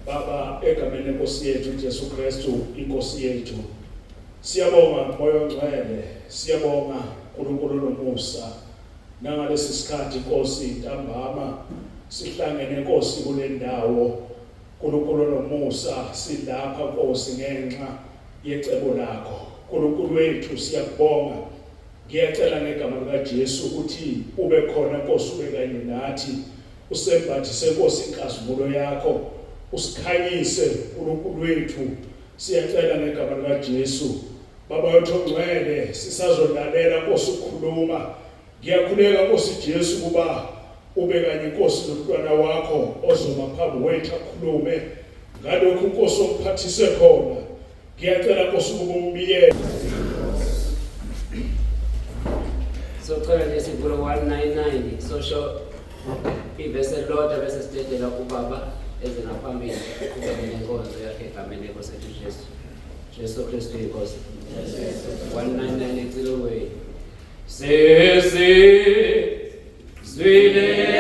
Baba, egameni lenkosi yethu Jesu Kristu, inkosi yethu. Siyabonga Moya oNgcwele, siyabonga uNkulunkulu nomusa. Nangalesi sikhathi Nkosi ntambama sihlangene Nkosi kule ndawo. uNkulunkulu onomusa silapha Nkosi ngenxa yecebo lakho. uNkulunkulu wethu siyakubonga. Ngiyacela ngegama likaJesu ukuthi ube khona Nkosi ube kanye nathi. Usembathise Nkosi inkazimulo yakho. Usikhanyise uNkulunkulu wethu. Siyacela ngegama likaJesu. Baba wethu ongcwele sisazolalela Nkosi ukukhuluma. Ngiyakhuleka Nkosi Jesu kuba ube kanye Nkosi nomntwana wakho ozoma phambi kwethu akhulume ngalokhu Nkosi omphathise khona. Ngiyacela Nkosi ukuba umbiyele. Socela nje sivule 199 sosho ivesi elilodwa bese sidedela ubaba eze ngaphambili aqhubeke nenkonzo yakhe egameni lenkosi ethu Jesu. Jesu Kristu inkosi. 199 ecilongweni. Sesi zwile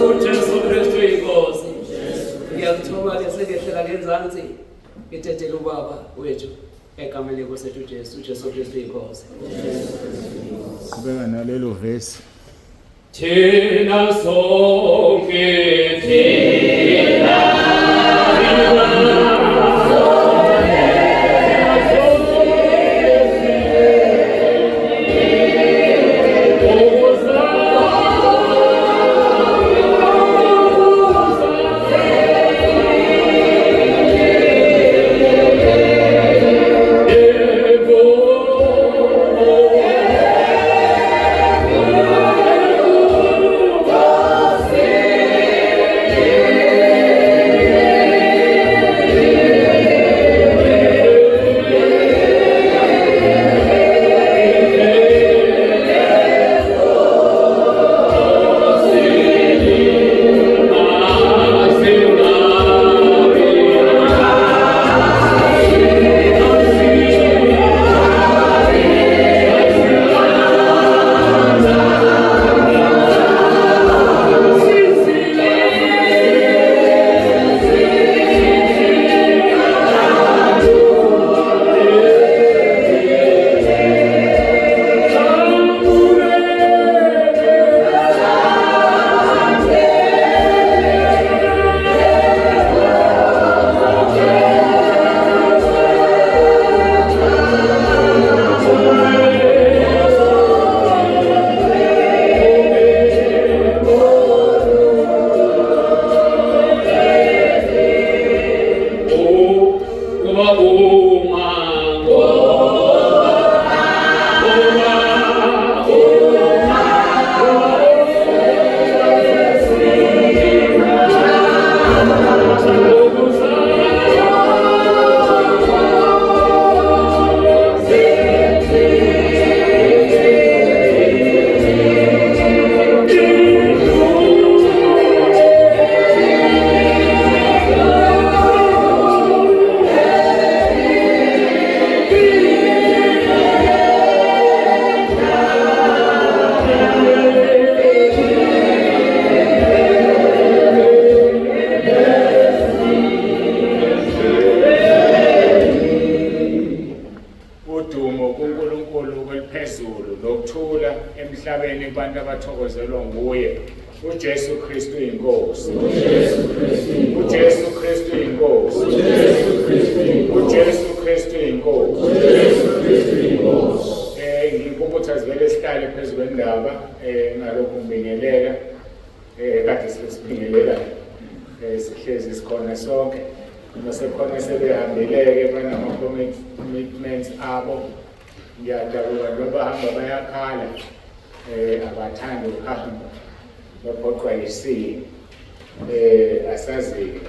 uJesu Kristu inkosi. Ngiyakuthoba ke sengehlela ngenzansi ngidedele ubaba wethu egameni lenkosi ethu uJesu, uJesu Kristu inkosi. Qhubeka nalelo vesi. Thina sonke thina Emhlabeni kubantu abathokozelwa nguye. uJesu Kristu inkosi. uJesu Kristu uJesu Kristu inkosi. uJesu Kristu uJesu Kristu inkosi. uJesu Kristu inkosi. Ngikuthi asivele sihlale phezu kwendaba ngalokhu ngibingelela kade sibingelela sihlezi sikhona sonke noma sekhona sebehambile-ke banama-commitments abo. Ngiyadabuka njengoba bahamba bayakhala abathandi ukuhamba baphoqwa yisimo asazi-ke.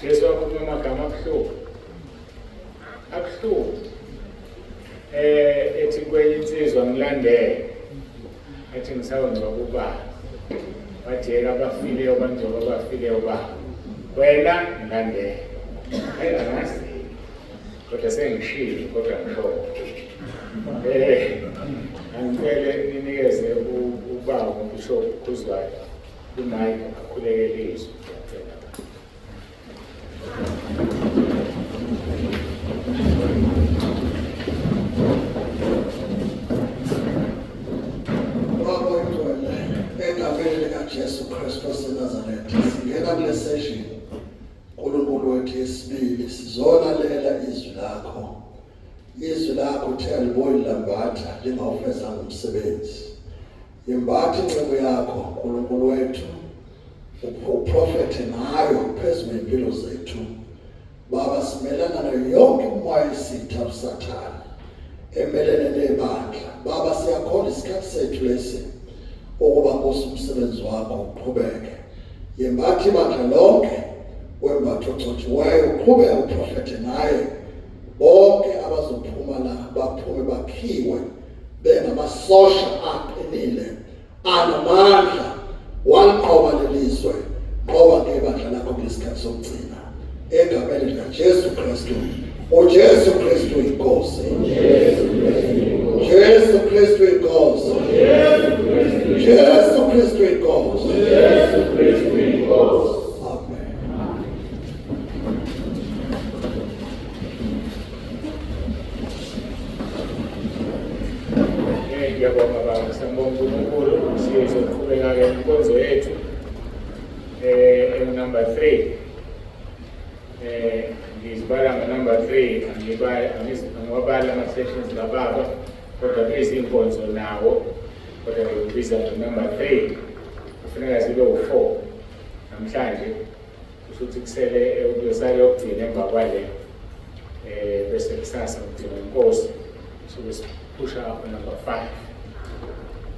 Jesu wakhuluma amagama abuhlungu abuhlungu ethi kwenye insizwa ngilandele, ethi ngisawungcwaba ubaba, wathi yeka abafileyo bangcwaba abafileyo babo, wena ngilandele. Hayi angazi kodwa sengishilo kodwa ngisho angicele ninikeze ubaba uBishop Khuzwayo uMike akhulekele izwi. Ngiyacela. Baba oyingcwele, egameni likaJesu Kristu waseNazaretha, singena kule session, uNkulunkulu wethu yesibili, sizolalela izwi lakho. Izwi lakho uthe alibuyi lambatha lingawufezanga umsebenzi. Yembatha inceku yakho, uNkulunkulu wethu, uprofethe ngayo phezu kwempilo zethu. Baba, simelana nayo yonke umoya esitha uSathane emelene nebandla. Baba, siyakholwa isikhathi sethu lesi ukuba Nkosi umsebenzi wakho uqhubeke. Yembatha ibandla lonke, wembatha ogcotshiweyo, uqhubeke uprofethe ngaye. Bonke abazophuma la baphume bakhiwe bengamasosha aqinile anamandla. Waliqoba lelizwe, qoba ngebandla lakho kulesikhathi sokugcina, egameni likaJesu Kristu. uJesu Kristu inkosi. Jesu Kristu inkosi. Jesu Kristu inkosi. Jesu Kristu inkosi. Amen. Ngiyabonga baba, siyambonga uNkulunkulu. Sizoqhubeka-ke nenkonzo yethu engu-number 3. Ngizibala ngo-number 3, angiwabali ama-sessions kababa, kodwa kuyizinkonzo nawo, kodwa ngikubiza ngo-number 3. Kufuneka zibe u-4 namhlanje, kusho ukuthi kusele kuyosale yokugcina emva kwale, bese kusasa kugcina inkosi, suke siphusha number 5.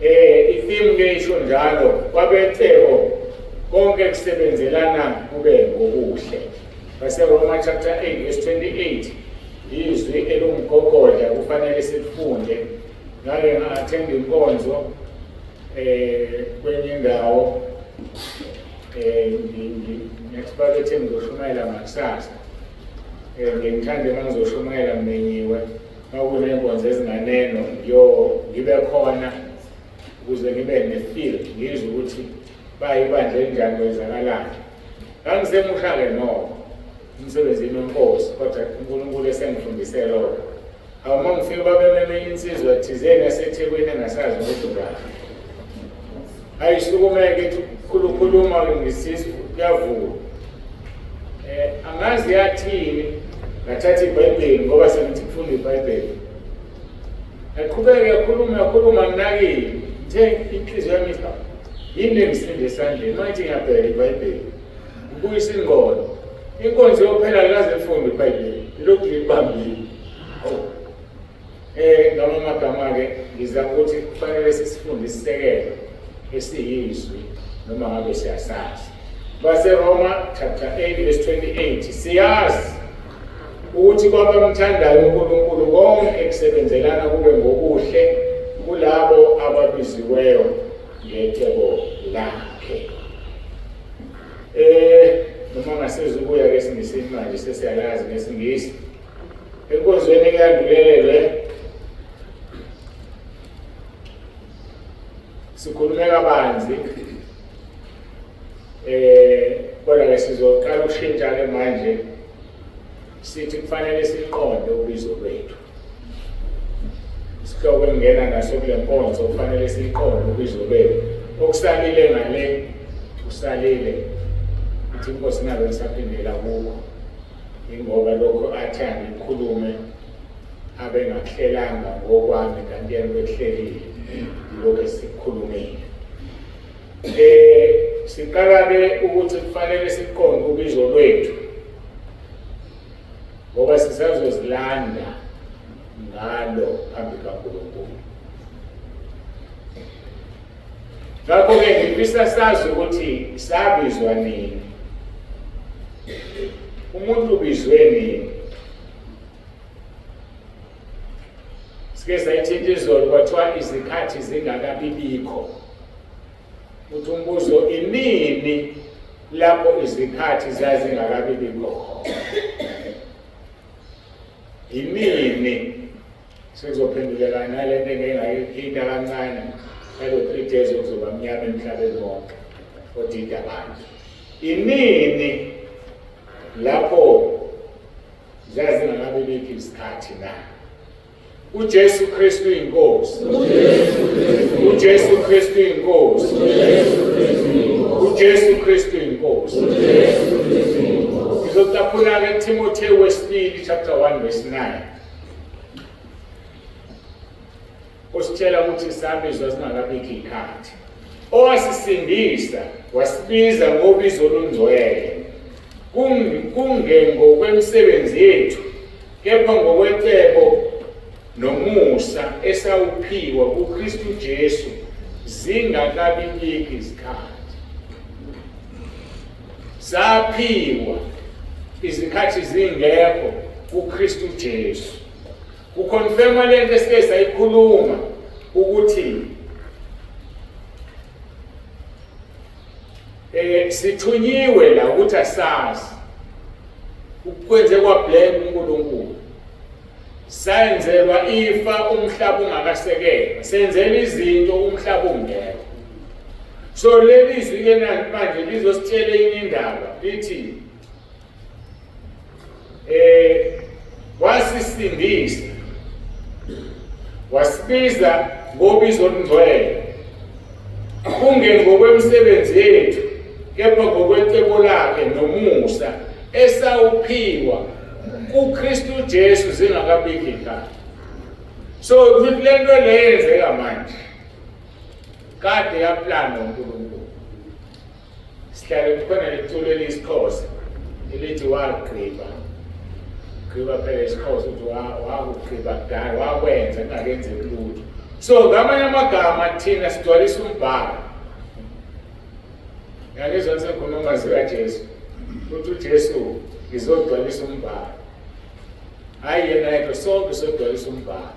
I-theme ke isho njalo, kwabecebo konke kusebenzelana kube ngokuhle. BaseRoma chapter 8 verse 28, izwi elumgogodla kufanele silifunde. Ngake nga-attend inkonzo kwenye indawo, ngithi babethe ngizoshumayela ngakusasa. Ngithande uma ngizoshumayela ngimenyiwe, uma kuney'nkonzo ezinganeno ngibe khona ukuze ngibe ne-feel, ngizwe ukuthi bayibandla elinjani, kwenzakalani. Ngangisemusha-ke nokho umsebenzini wenkosi, kodwa uNkulunkulu esengifundise lokho. Awu, uma ngifika babememe insizwa thizeni yaseThekwini engasazi ukuthi ubani. Ayisukumeke ithi khulukhuluma ngisizwe kuyavuma. Angazi yathini, ngathatha iBhayibheli ngoba sengithi kufunda iBhayibheli. Yaqhubeka yakhuluma yakhuluma nginakile. Ngithe inhliziyo yami ithi yini engisinde esandleni, manje ngiyabheka iBhayibheli. Ngibuyisa ingqondo. Inkonzo yokuphela likaze lifunde iBhayibheli. Ilokhu lilibambile. Ngama magama-ke ngizama ukuthi kufanele sisifunde isisekelo esiyizwi noma ngabe siyasazi. BaseRoma chapter 8 verse 28, siyazi ukuthi kwabamthandayo uNkulunkulu konke kusebenzelana kube ngokuhle kulabo ababiziweyo ngecebo lakhe. Noma ngasezukuya ke esiNgisini manje sesiyalazi ngesiNgisi. Enkonzweni eyandulelwe sikhulume kabanzi, kodwa ke sizoqala ukushintsha ke manje, sithi kufanele siqonde ubizo lwethu. Isihloko engingena naso kule nkonzo kufanele siyiqonde ubizo lwethu. Okusalile ngale kusalile. Ithi inkosi nabe ngisaphindela kukho. Ingoba lokho athi angikhulume abengakuhlelanga ngokwami kanti yena ubekuhlelile. Yilokho esikukhulumile. Siqala ke ukuthi kufanele siqonde ubizo lwethu ngoba sisazozilanda ngalo phambi kaNkulunkulu. Ngakho-ke ngifisa sazi ukuthi sabizwa nini. Umuntu ubizwe nini? Sike sayithinta izolo kwathiwa izikhathi zingakabibikho. Uthi umbuzo inini lapho izikhathi zazingakabibikho khona? Inini sekuzophenduleka nale nto engeke ngayithinta kancane ngalo 3 days okuzoba mnyama emhlabeni wonke odida abantu. Inini lapho zazingakabibikho izikhathi na? uJesu Kristu inkosi. uJesu Kristu inkosi. uJesu Kristu inkosi. Ngizocaphuna ke Timotheo wesibili chapter 1 verse 9. Ositshela ukuthi sabizwa singakabikho ikhathi. Owasisindisa wasibiza ngobizo olungcwele. Kungengokwemisebenzi yethu kepha ngokwecebo nomusa esawuphiwa kuKristu Jesu zingakabibikho izikhathi. Saphiwa izikhathi zingekho kuKristu Jesu. Kuconfirma lento esike sayikhuluma ukuthi sithunyiwe la ukuthi asazi ukwenze kwa black uNkulunkulu sayenzelwa ifa umhlaba ungakasekelwa senzela izinto umhlaba ungekho. So leli zwi ke manje lizositshela enye indaba lithi wasisindisa wasibiza ngobizo olungcwele kungengokwemisebenzi yethu kepha ngokwecebo lakhe nomusa esawuphiwa kuKristu Jesu zingakabikho ikhathi. So ukuthi le nto le yenzeka manje kade yaplanwa uNkulunkulu. Sihlale kukhona leculo eliyisiXhosa elithi wagqiba gqiba phela isiXhosa ukuthi wakugqiba kudala wakwenza kungakenzeki lutho. So ngamanye amagama thina sigcwalisa umbhalo. Ngiyangizwa sengikhuluma amazwi kaJesu uthi uJesu ngizogcwalisa umbhalo. Hhayi yena yedwa, sonke sogcwalisa umbhalo.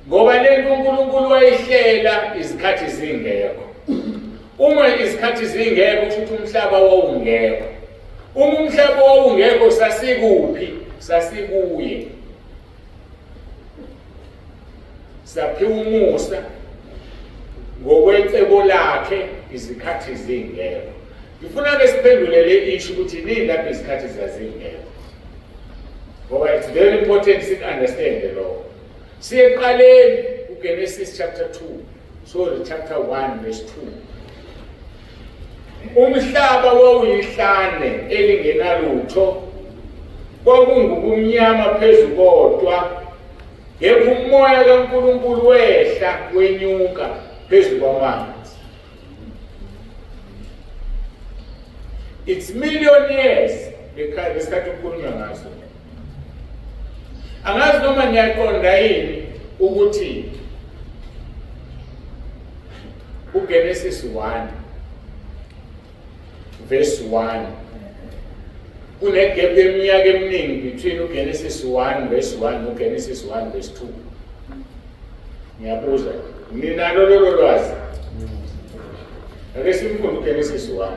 Ngoba lento uNkulunkulu wayihlela izikhathi zingekho. Uma izikhathi zingekho kusho ukuthi umhlaba wawungekho. Uma umhlaba wawungekho sasikuphi? Sasikuye. Saphiwa umusa ngokwecebo lakhe izikhathi zingekho. Ngifuna ke siphendule le issue ukuthi nini lapho izikhathi zazingekho. Ngoba it's very important to understand lokho. Siyeqaleni kuGenesis chapter 2, sorry chapter 1 verse 2. Umhlaba wawuyihlane elingenalutho, kwakungubumnyama phezu kodwa, kepha umoya kaNkulunkulu wehla wenyuka phezu kwamanzi. It's million years lesikhathi okukhulunywa ngaso. Angazi noma niyaqonda yini ukuthi uGenesis 1 verse 1 kunegap yeminyaka eminingi between uGenesis 1 verse 1 noGenesis 1 verse 2. Ngiyabuza, ninalo lolo lwazi? Ake simfunde uGenesis 1.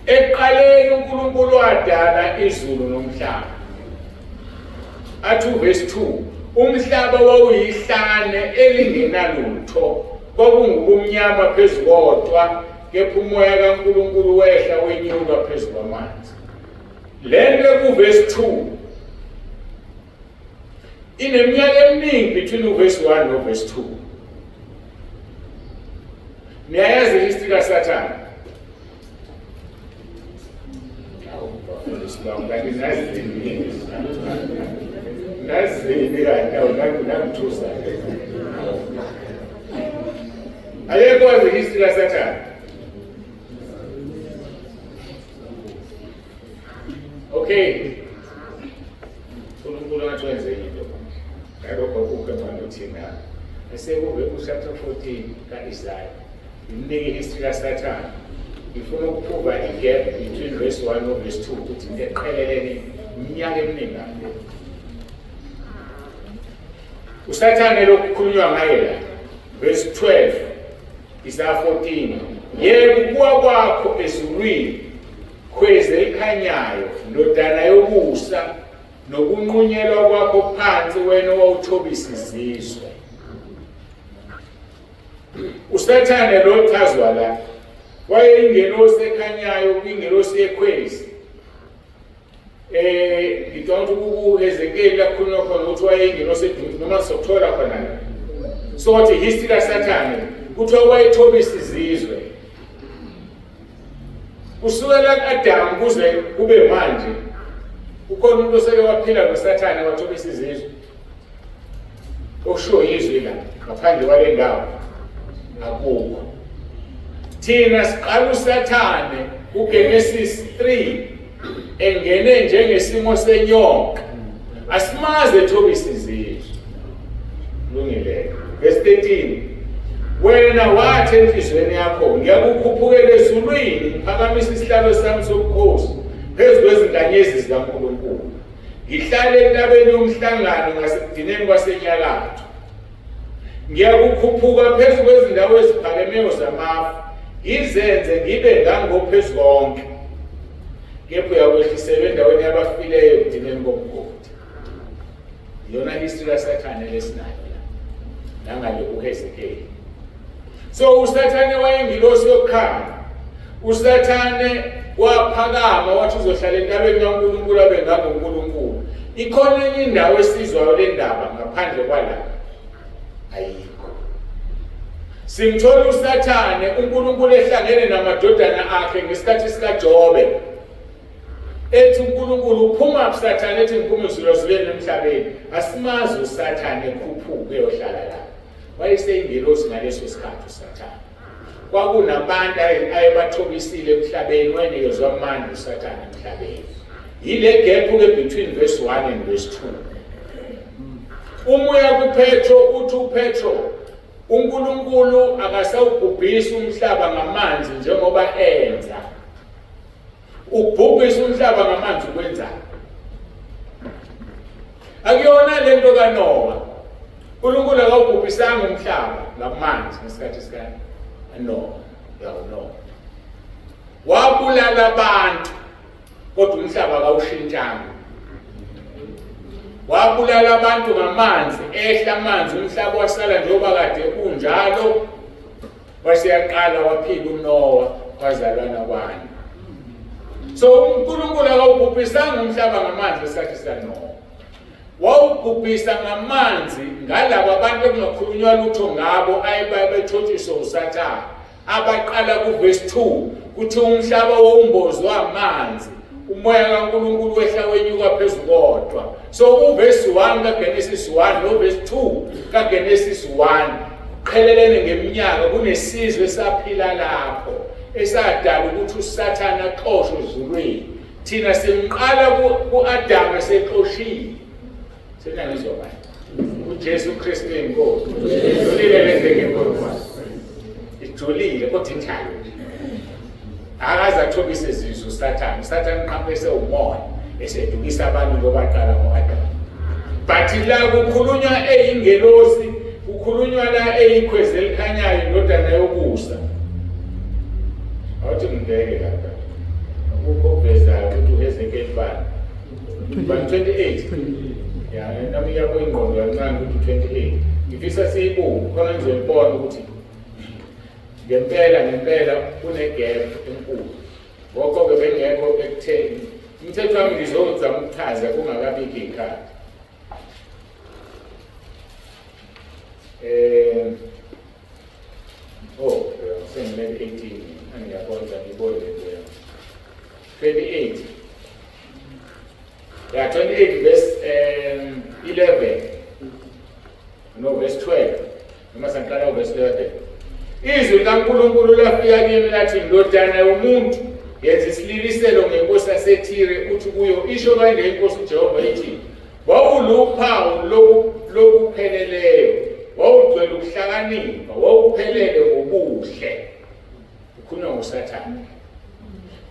Ekuqaleni uNkulunkulu wadala izulu nomhlaba. Athi uverse 2, umhlaba wawuyihlane elingenalutho, kwakungubumnyama phezu kodwa, kepha umoya kaNkulunkulu wehla wenyuka phezu kwamanzi. Le nto ekuverse 2 Ineminyaka eminingi between uverse 1 noverse 2. Niyayazi history kaSathane. Awu, bafundisi bami, kanti nazini. Nazini kanti awu nangithusa. Ayekho wazi history kaSathane. Okay. uNkulunkulu ngathi wenze into manje. Ngalokho akukho manje thina. Esekube ku-chapter 14 ka-Isaiah. Nginike history kaSathane. Ngifuna ukuprova i-gap between verse 1 no verse 2 ukuthi into eqhelelene iminyaka eminingi kabi. uSathane lokhu kukhulunywa ngaye la. Verse 12 Isaiah 14. Yebo kuwa kwakho ezulwini khwezi elikhanyayo ndodana yokusa nokunqunyelwa kwakho phansi wena owawuthobisa izizwe. uSathane lo chazwa la wayeyingelosi ekhanyayo ingelosi yekhwezi. Ngicabanga ukuthi kuHezekiel lakhulunywa khona ukuthi wayeyingelosi eduze noma sokuthola khona la. So wathi history kaSathane kuthiwa wayethobisa izizwe. Kusukela ku-Adamu kuze kube manje ukhona umuntu oseke waphila noSathane wathobisa izizwe. Okushiwo yizwi la ngaphandle kwale ndawo akukho. Thina siqala uSathane kuGenesis 3 engene njengesimo senyoka. Asimaze ethobisa izizwe. Lungile. Verse 13. Wena wathi enhliziyweni yakho ngiyakukhuphukela ezulwini ngiphakamisa isihlalo sami sobukhosi phezu kwezinkanyezi zikaNkulunkulu. Ngihlale entabeni yomhlangano ngasekugcineni kwasenyakatho. Ngiyakukhuphuka phezu kwezindawo eziphakemeyo zamafu, ngizenze ngibe ngangophezu konke. Kepha uyakwehliselwa endaweni yabafileyo ekugcineni komgodi. Iyona history kaSathane lesinayo la. Nangale kuHezekiel. So uSathane wayengilosi yokukhanya. uSathane waphakama wathi uzohlala entabeni kaNkulunkulu abe ngangoNkulunkulu. Ikhona enye indawo esizwayo le ndaba ngaphandle kwala? Ayikho. Simthola uSathane uNkulunkulu ehlangene namadodana akhe ngesikhathi sikaJobe. Ethi uNkulunkulu uphuma kuSathane ethi ngiphuma ezulwazuleni emhlabeni. Asimazi uSathane ekhuphuke eyohlala la. Wayeseyingelosi ngaleso sikhathi uSathane. Kwakunabantu ayebathobisile emhlabeni, wayenikezwa amandla uSathane emhlabeni. Yile gap ke between verse 1 and verse 2. Uma uya kuPetro uthi uPetro uNkulunkulu akasawubhubhisi umhlaba ngamanzi njengoba enza. Ukubhubhisa umhlaba ngamanzi ukwenzani? Akuyona lento kaNoah. uNkulunkulu akawubhubhisanga umhlaba ngamanzi ngesikhathi sikaNoah. YakuNoah. Wabulala abantu kodwa umhlaba akawushintshanga. Wabulala abantu ngamanzi, ehla amanzi umhlaba wasala njengoba kade unjalo. Waseyaqala waphila uNoah wazalwana kwani. So uNkulunkulu akawubhubhisanga umhlaba ngamanzi ngesikhathi sikaNoah. Wawubhubhisa ngamanzi ngalabo abantu ekungakhulunywa lutho ngabo ayebethotshiswa uSathane. Abaqala kuverse 2 kuthi umhlaba wawumbozwa amanzi. Umoya kaNkulunkulu wehla wenyuka phezu kodwa. So uverse 1 kaGenesis 1 noverse 2 kaGenesis 1 qhelelene ngeminyaka kunesizwe esaphila lapho esadala ukuthi uSathane axoshwe ezulwini. Thina simqala ku-Adamu esexoshiwe. Senangizwa manje. uJesu Kristu inkosi. Ijulile lento ngenkolo. Ijulile kodwa injalo nje. Akaze athobise izizwe uSathane. uSathane uqhamuke esewumoya esedukisa abantu ngoba aqala ngo-Adamu. But la kukhulunywa eyingelosi, kukhulunywa la eyikhwezi elikhanyayo indodana yokusa. Awuthi ngibheke lapha. Akukho okuvezayo ukuthi uHezekiel bani. Bani 28. Ya, nami yakho ingqondo kancane ukuthi 28. Ngifisa siyibuke khona ngizoyibona ukuthi ngempela ngempela kune-gap enkulu. Ngokho-ke bengekho ekutheni umthetho wami ngizozama ukuchaza kungakabikho iy'khathi. Eh Oh, sengimele 18 angiyabonza ngibone lento yami. 28. Yeah, 28 verse 11. No, verse 12. Noma sangiqala verse 11. Izwi likaNkulunkulu lafika kimi lathi, ndodana yomuntu, yenza isililiselo ngenkosi yaseThire, uthi kuyo, isho kanje inkosi uJehova ithi, wawuluphawu lokupheleleyo, wawugcwele ukuhlakanipha, wawuphelele ngobuhle. Ukhulunywa ngoSathane.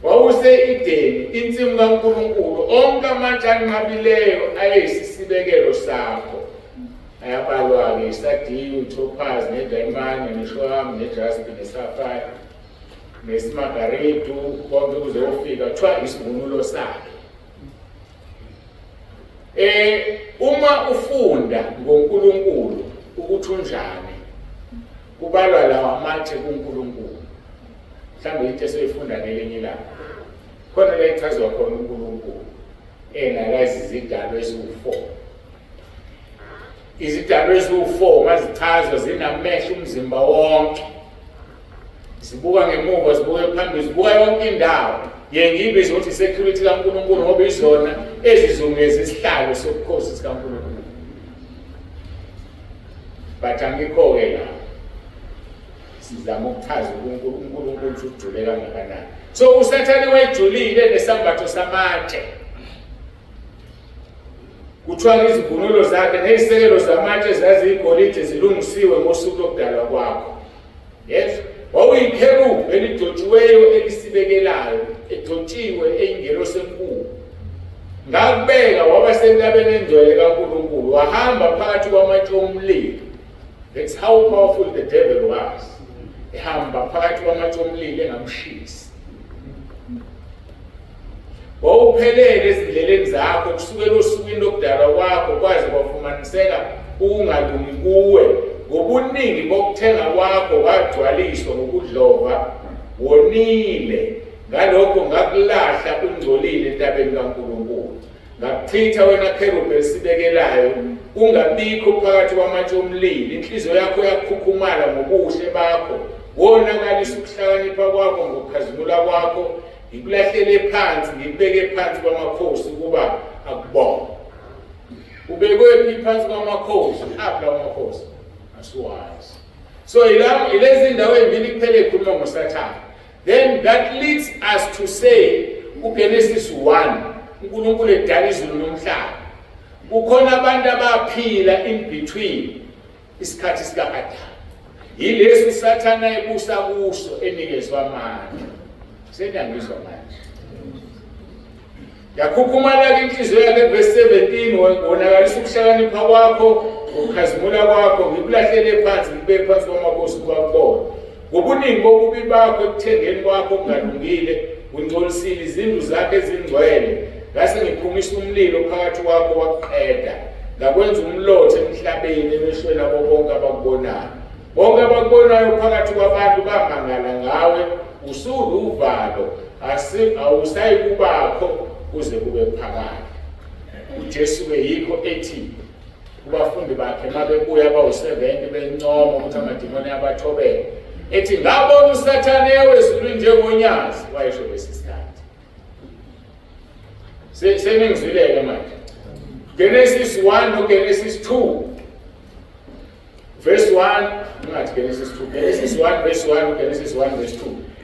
Wawuse-Edeni, insimu kaNkulunkulu, onke amatshe anqabileyo ayeyisisibekelo sakho. Ayabalwa-ke isadiyu, itopaz, nedayimane, neshohamu, nejaspi, nesafire, nesimagaridu, konke kuze kufika kuthiwa isivunulo sakhe. Uma ufunda ngoNkulunkulu ukuthi unjani, kubalwa lawa amatshe kuNkulunkulu. Mhlawumbe into esoyifunda ngelinye ilanga. Khona la echazwa khona uNkulunkulu enalazi izidalwa eziwu-4. Izidalwa eziwu-4 mazichazwa zinamehlo umzimba wonke. Zibuka ngemuva, zibuka phambili, zibuka yonke indawo. Ye ngiyibiza ukuthi security kaNkulunkulu ngoba izona ezizungeza isihlalo sobukhosi sikaNkulunkulu. But angikho-ke la. Sizama ukuchaza uNkulunkulu ukuthi ujule kangakanani. So uSathane wayejulile nesambatho samatshe. Kuthiwa izivunulo zakhe nezisekelo zamatshe zaziyigolide zilungisiwe ngosuku lokudalwa kwakho. Yes, wawuyikherubi eligcotshiweyo elisibekelayo, egcotshiwe eyingelosi enkulu. Ngakubeka waba sentabeni engcwele kaNkulunkulu, wahamba phakathi kwamatshe omlilo. That's how powerful the devil was. Ehamba phakathi kwamatshe omlilo engamshisi. Wawuphelele ezindleleni zakho kusukela osukwini lokudalwa kwakho kwaze kwafumaniseka ukungalungi kuwe. Ngobuningi bokuthenga kwakho wagcwaliswa ngokudlova, wonile. Ngalokho ngakulahla ungcolile entabeni kaNkulunkulu. Ngakuchitha wena kherubhi elisibekelayo, ungabikho phakathi kwamatshe omlilo. Inhliziyo yakho yakhukhumala ngobuhle bakho, wonakalisa ukuhlakanipha kwakho ngokukhazimula kwakho. Ngikulahlele phansi, ngikubeke phansi kwamakhosi ukuba akubonge. Ubekwe phi phansi kwamakhosi? Aphi lawo makhosi? Asiwazi. So ilezi ndawo ey'mbili kuphela ey'khuluma ngoSathane. Then that leads us to say kuGenesis 1 uNkulunkulu edala izulu nomhlaba. Kukhona abantu abaphila in between isikhathi sika-Adamu. Yilesi uSathane ebusa kuso enikezwa amandla. Seniyangizwa manje. Yakhukhumala-ke inhliziyo yakhe verse 17, wonakalisa ukuhlakanipha kwakho, ukukhazimula kwakho, ngikulahlele phansi, ngikubeke phansi kwamakhosi ukuba kubone. Ngobuningi bobubi bakho ekuthengeni kwakho okungalungile, ungcolisile izindlu zakho ezingcwele. Ngase ngiphumisa umlilo phakathi kwakho wakuqeda. Ngakwenza umlotha emhlabeni emehlweni abo bonke abakubonayo. Bonke abakubonayo phakathi kwabantu bamangala ngawe, usuluvalo, awusayikubakho kuze kube phakade. UJesu-ke yikho ethi kubafundi bakhe uma bebuya bawu-70 bencoma ukuthi amadimoni abathobela, ethi ngabona uSathane ewezulwini njengonyazi, wayesho lesi sikhathi. Seningizwile-ke manje. Genesis 1 noGenesis 2 verse 1, ungathi Genesis 2, Genesis 1 verse 1, Genesis 1 verse 2.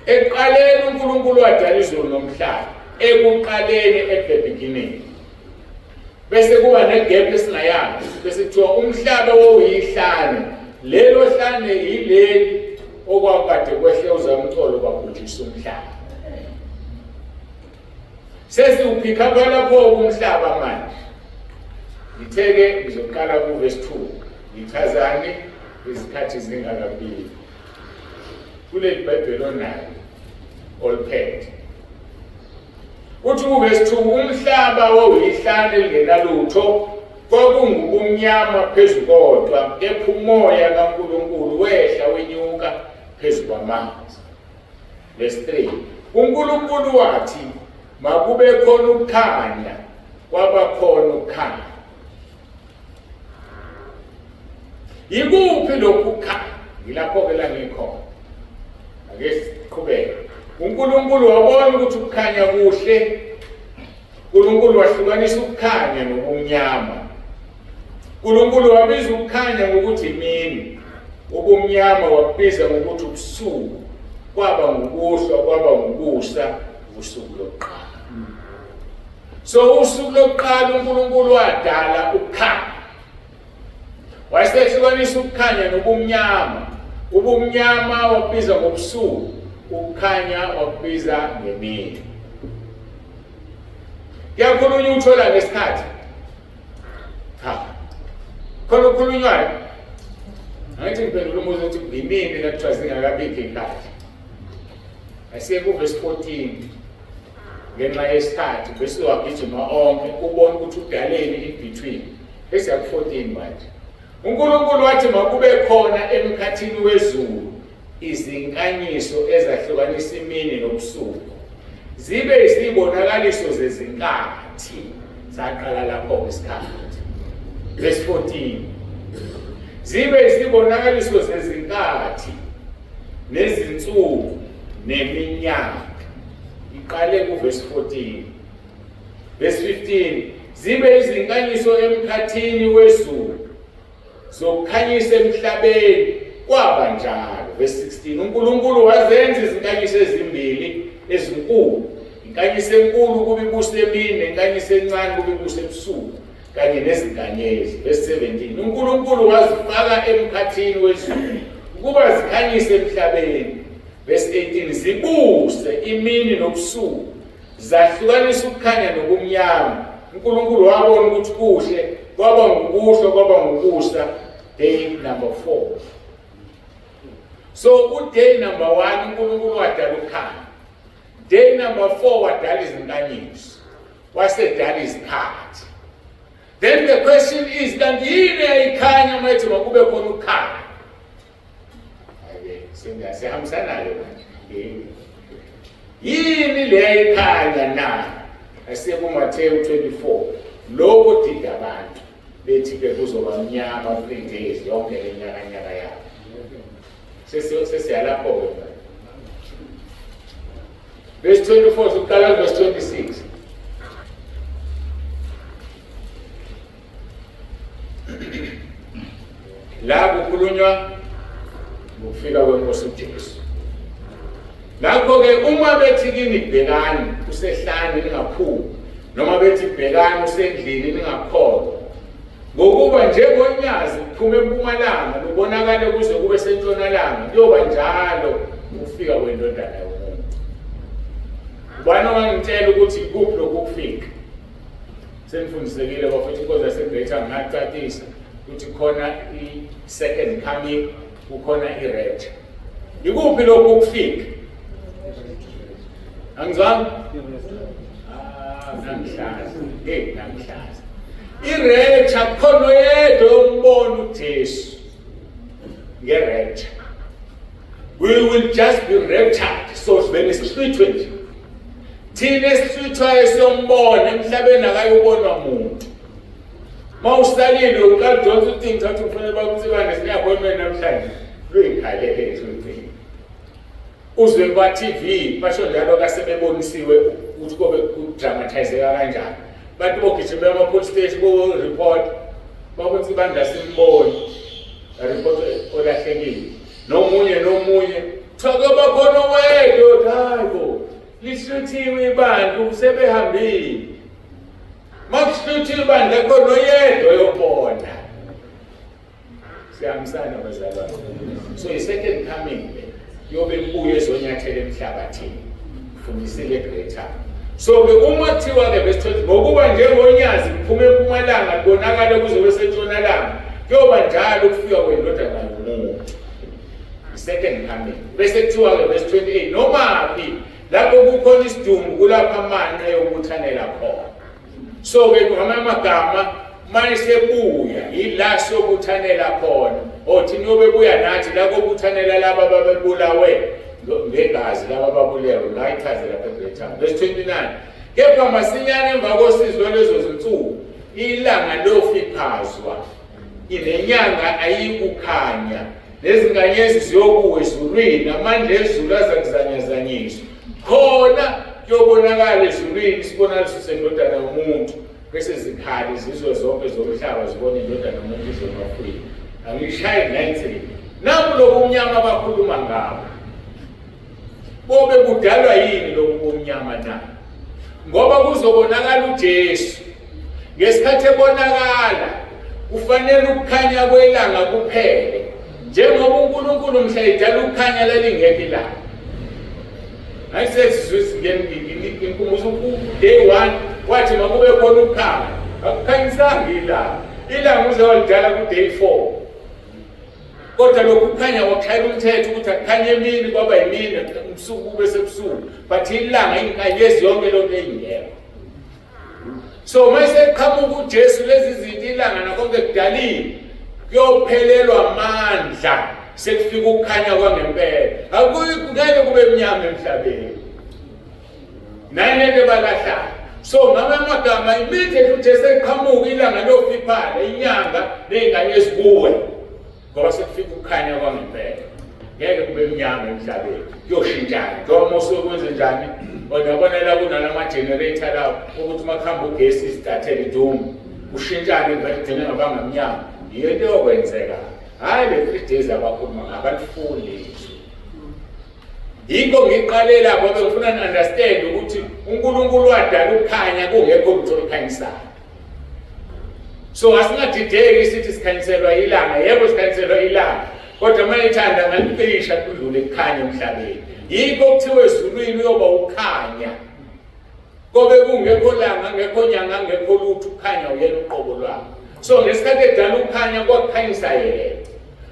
Ekuqaleni uNkulunkulu wadala izulu nomhlaba. Ekuqaleni, at the beginning. Bese kuba negap esingayazi, bese kuthiwa umhlaba wawuyihlane. Lelo hlane yileli okwakade kwehle uzamcolo kwabhujisa umhlaba. Sesiwuphikha lapho umhlaba manje. Ngithe-ke ngizoqala ku-verse 2. Ngichazani izikhathi zingakabili. Kuleli Bhayibheli onalo oliphethe. Uthi ku-verse 2, umhlaba wawuyihlane elingenalutho, kwakungubumnyama phezu kodwa, kepha umoya kaNkulunkulu wehla wenyuka phezu kwamanzi. Verse 3, uNkulunkulu wathi makube khona ukukhanya, kwaba khona ukukhanya. Yikuphi lokhu kukhanya? Ngilapho-ke la ngikhona. Ake siqhubeke. UNkulunkulu wabona ukuthi ukukhanya kuhle. uNkulunkulu wahlukanisa ukukhanya nobumnyama. uNkulunkulu wabiza ukukhanya ngokuthi imini, ubumnyama wakubiza ngokuthi ubusuku. Kwaba ngukuhlwa, kwaba ngukusa, usuku lokuqala. So usuku lokuqala uNkulunkulu wadala ukukhanya. Wayesehlukanisa ukukhanya nobumnyama. Ubumnyama wakubiza ngobusuku, ukukhanya wakubiza ngemini. Kuyakhulunywa uthola ngesikhathi. Cha. Khona okukhulunywayo. Angithi ngiphendula umbuzo ukuthi yimini la kuthiwa zingakabikho iy'nkathi. Asiye kuvesi 14 ngenxa yesikhathi bese wagijima onke ubone ukuthi udaleni in between. Bese yaku-14 manje. UNkulunkulu wathi makube khona emkhathini wezulu izinkanyiso ezahlukanisa imini nobusuku zibe izibonakaliso zezinkathi. Saqala lapho isikhathi. Verse 14. Zibe izibonakaliso zezinkathi nezinsuku neminyaka. Iqale kuverse 14. Verse 15. Zibe izinkanyiso emkhathini wezulu zokukhanyisa emhlabeni kwaba njalo. Verse 16. uNkulunkulu wazenza izinkanyiso ezimbili ezinkulu, inkanyiso enkulu kuba ibuse emini nenkanyiso encane kuba ibuse ebusuku kanye nezinkanyezi. Verse 17. uNkulunkulu wazifaka emkhathini wezulu ukuba zikhanyise emhlabeni. Verse 18. Zibuse imini nobusuku, zahlukanisa ukukhanya nobumnyama. uNkulunkulu wabona ukuthi kuhle, kwaba ngukuhlwa, kwaba ngukusa. Day number 4. So uday number 1 uNkulunkulu wadala ukukhanya. Day number 4 wadala izinkanyiso, wasedala izikhathi. Then the question is, kanti yini eyayikhanya uma ethi makube khona ukukhanya? Ake siyahambisana-ke manje. Yini le eyayikhanya na? Asiye kuMathewu 24. Lokho dida abantu bethi ke kuzoba mnyama 3 days yonke le nyakanyaka yabo. Sesiyalapho-ke manje. Verse 24 siqala verse 26. La kukhulunywa ngokufika kwenkosi uJesu. Ngakho-ke uma bethi kini bhekani usehlane ningaphumi, noma bethi bhekani usendlini ningakholwa. Ngokuba njengonyazi kuphuma empumalanga lubonakale kuze kube sentshonalanga, kuyoba njalo ukufika kwendodana yomuntu. Ubani ongangitshela ukuthi ikuphi lokhu kufika? Sengifundisekile bafethu, inkonzo yaseGreater ngacacisa ukuthi khona i-second coming, kukhona i-rapture. Ikuphi lokhu kufika? Angizwanga? Ah, namhlanje. Hey, namhlanje. I-rapture khona oyedwa yombona uJesu nge-rapture. We will just be raptured. So sivele sihlwithwe nje. Thina esihlwithwayo siyombona emhlabeni akayubonwa muntu. Mawusalile uqala udonsa ucingo thatha ufonele bakunsibane sine-appointment namhlanje. Luyikhalele nje ucingo. Uzwe kwa-TV basho njalo kasebebonisiwe ukuthi kobe kudramatizeka kanjani. Bantu bogijima ama-police station bo-report bakuthi ibandla simboni report olahlekile nomunye nomunye kuthiwa kuyoba khona owedwa hayi bo lihluthiwe ibandla usebehambile makuhluthiwe ibandla khona oyedwa oyobona. Siyahambisana bazalwane. So i-second coming le yobe kubuye ezonyathela emhlabathini. Fundisile Greater. So ke uma kuthiwa ke verse 20 ngokuba njengonyazi kuphuma empumalanga kubonakale kuze kube sentshonalanga kuyoba njalo ukufika kwendodana yomuntu. Second coming. Bese kuthiwa ke verse 28 nomaphi lapho kukhona isidumbu kulapho amanqe yokuthanela khona. So ke ngamanye amagama mayesebuya yila siyobuthanela khona. Othi niyobe buya nathi la kobuthanela laba babebulawe ngegazi laba ababulewe la ichaze lapha eBrithani. Verse 29. Kepha masinyane emva kosizi lwalezo zinsuku ilanga lofiphazwa. Inenyanga ayikukhanya, nezinkanyezi ziyokuwa ezulwini, amandla ezulu azakuzanyazanyiswa. Khona kuyobonakala ezulwini isibonakaliso sendodana yomuntu, bese zikhali izizwe zonke zomhlaba zibone indodana yomuntu izomafwini. Angishayi 19. Naku lobumnyama abakhuluma ngabo. Bobe kudalwa yini lobu bumnyama na? Ngoba kuzobonakala uJesu. Ngesikhathi ebonakala kufanele ukukhanya kwelanga kuphele. Njengoba uNkulunkulu mhla edala ukukhanya lalingekho ilanga. Ayisethi ngikhumbuza day 1 wathi makube khona ukukhanya. Akukhanyisanga ilanga. Ilanga uze walidala ku day 4. Kodwa lokhu kukhanya kwakushayela umthetho ukuthi akukhanye emini kwaba yimini ubusuku kube sebusuku, but ilanga inkanyezi yonke lonto eyingekho. So uma eseqhamuka uJesu lezi zinto ilanga nakonke kudaliwe kuyophelelwa amandla, sekufika ukukhanya kwangempela. Akuyikungeke kube mnyama emhlabeni. Nayi lento ebalahlayo. So ngamanye amagama immediately uJesu eqhamuka ilanga liyofiphala, inyanga ney'nkanyezi kuwe, ngoba sekufika ukukhanya kwangempela. Ngeke kube mnyama emhlabeni, kuyoshintshana. Njengoba uma usuke kwenze njani, uyabona la kunalama-generator lawo ukuthi uma kuhamba ugesi izitathele idumu, kushintshane vele kugcine ngabanga mnyama. Yiyo into eyokwenzeka. Hhayi le 3 days abakhuluma ngayo, abalifuni lizwi. Yikho ngiqale lapho bengifuna ni-understand ukuthi uNkulunkulu wadala ukukhanya kungekho lutho olukhanyisayo. So asingadideki sithi sikhanyiselwa ilanga. Yebo, sikhanyiselwa ilanga, kodwa uma ethanda ngalicisha kudlule kukhanya emhlabeni. Yikho kuthiwa ezulwini uyoba ukhanya kobe kungekho langa, ngekho nyanga, ngekho lutho, ukukhanya uyena uqobo lwakho. So ngesikhathi edala ukukhanya kwakukhanyisa yena.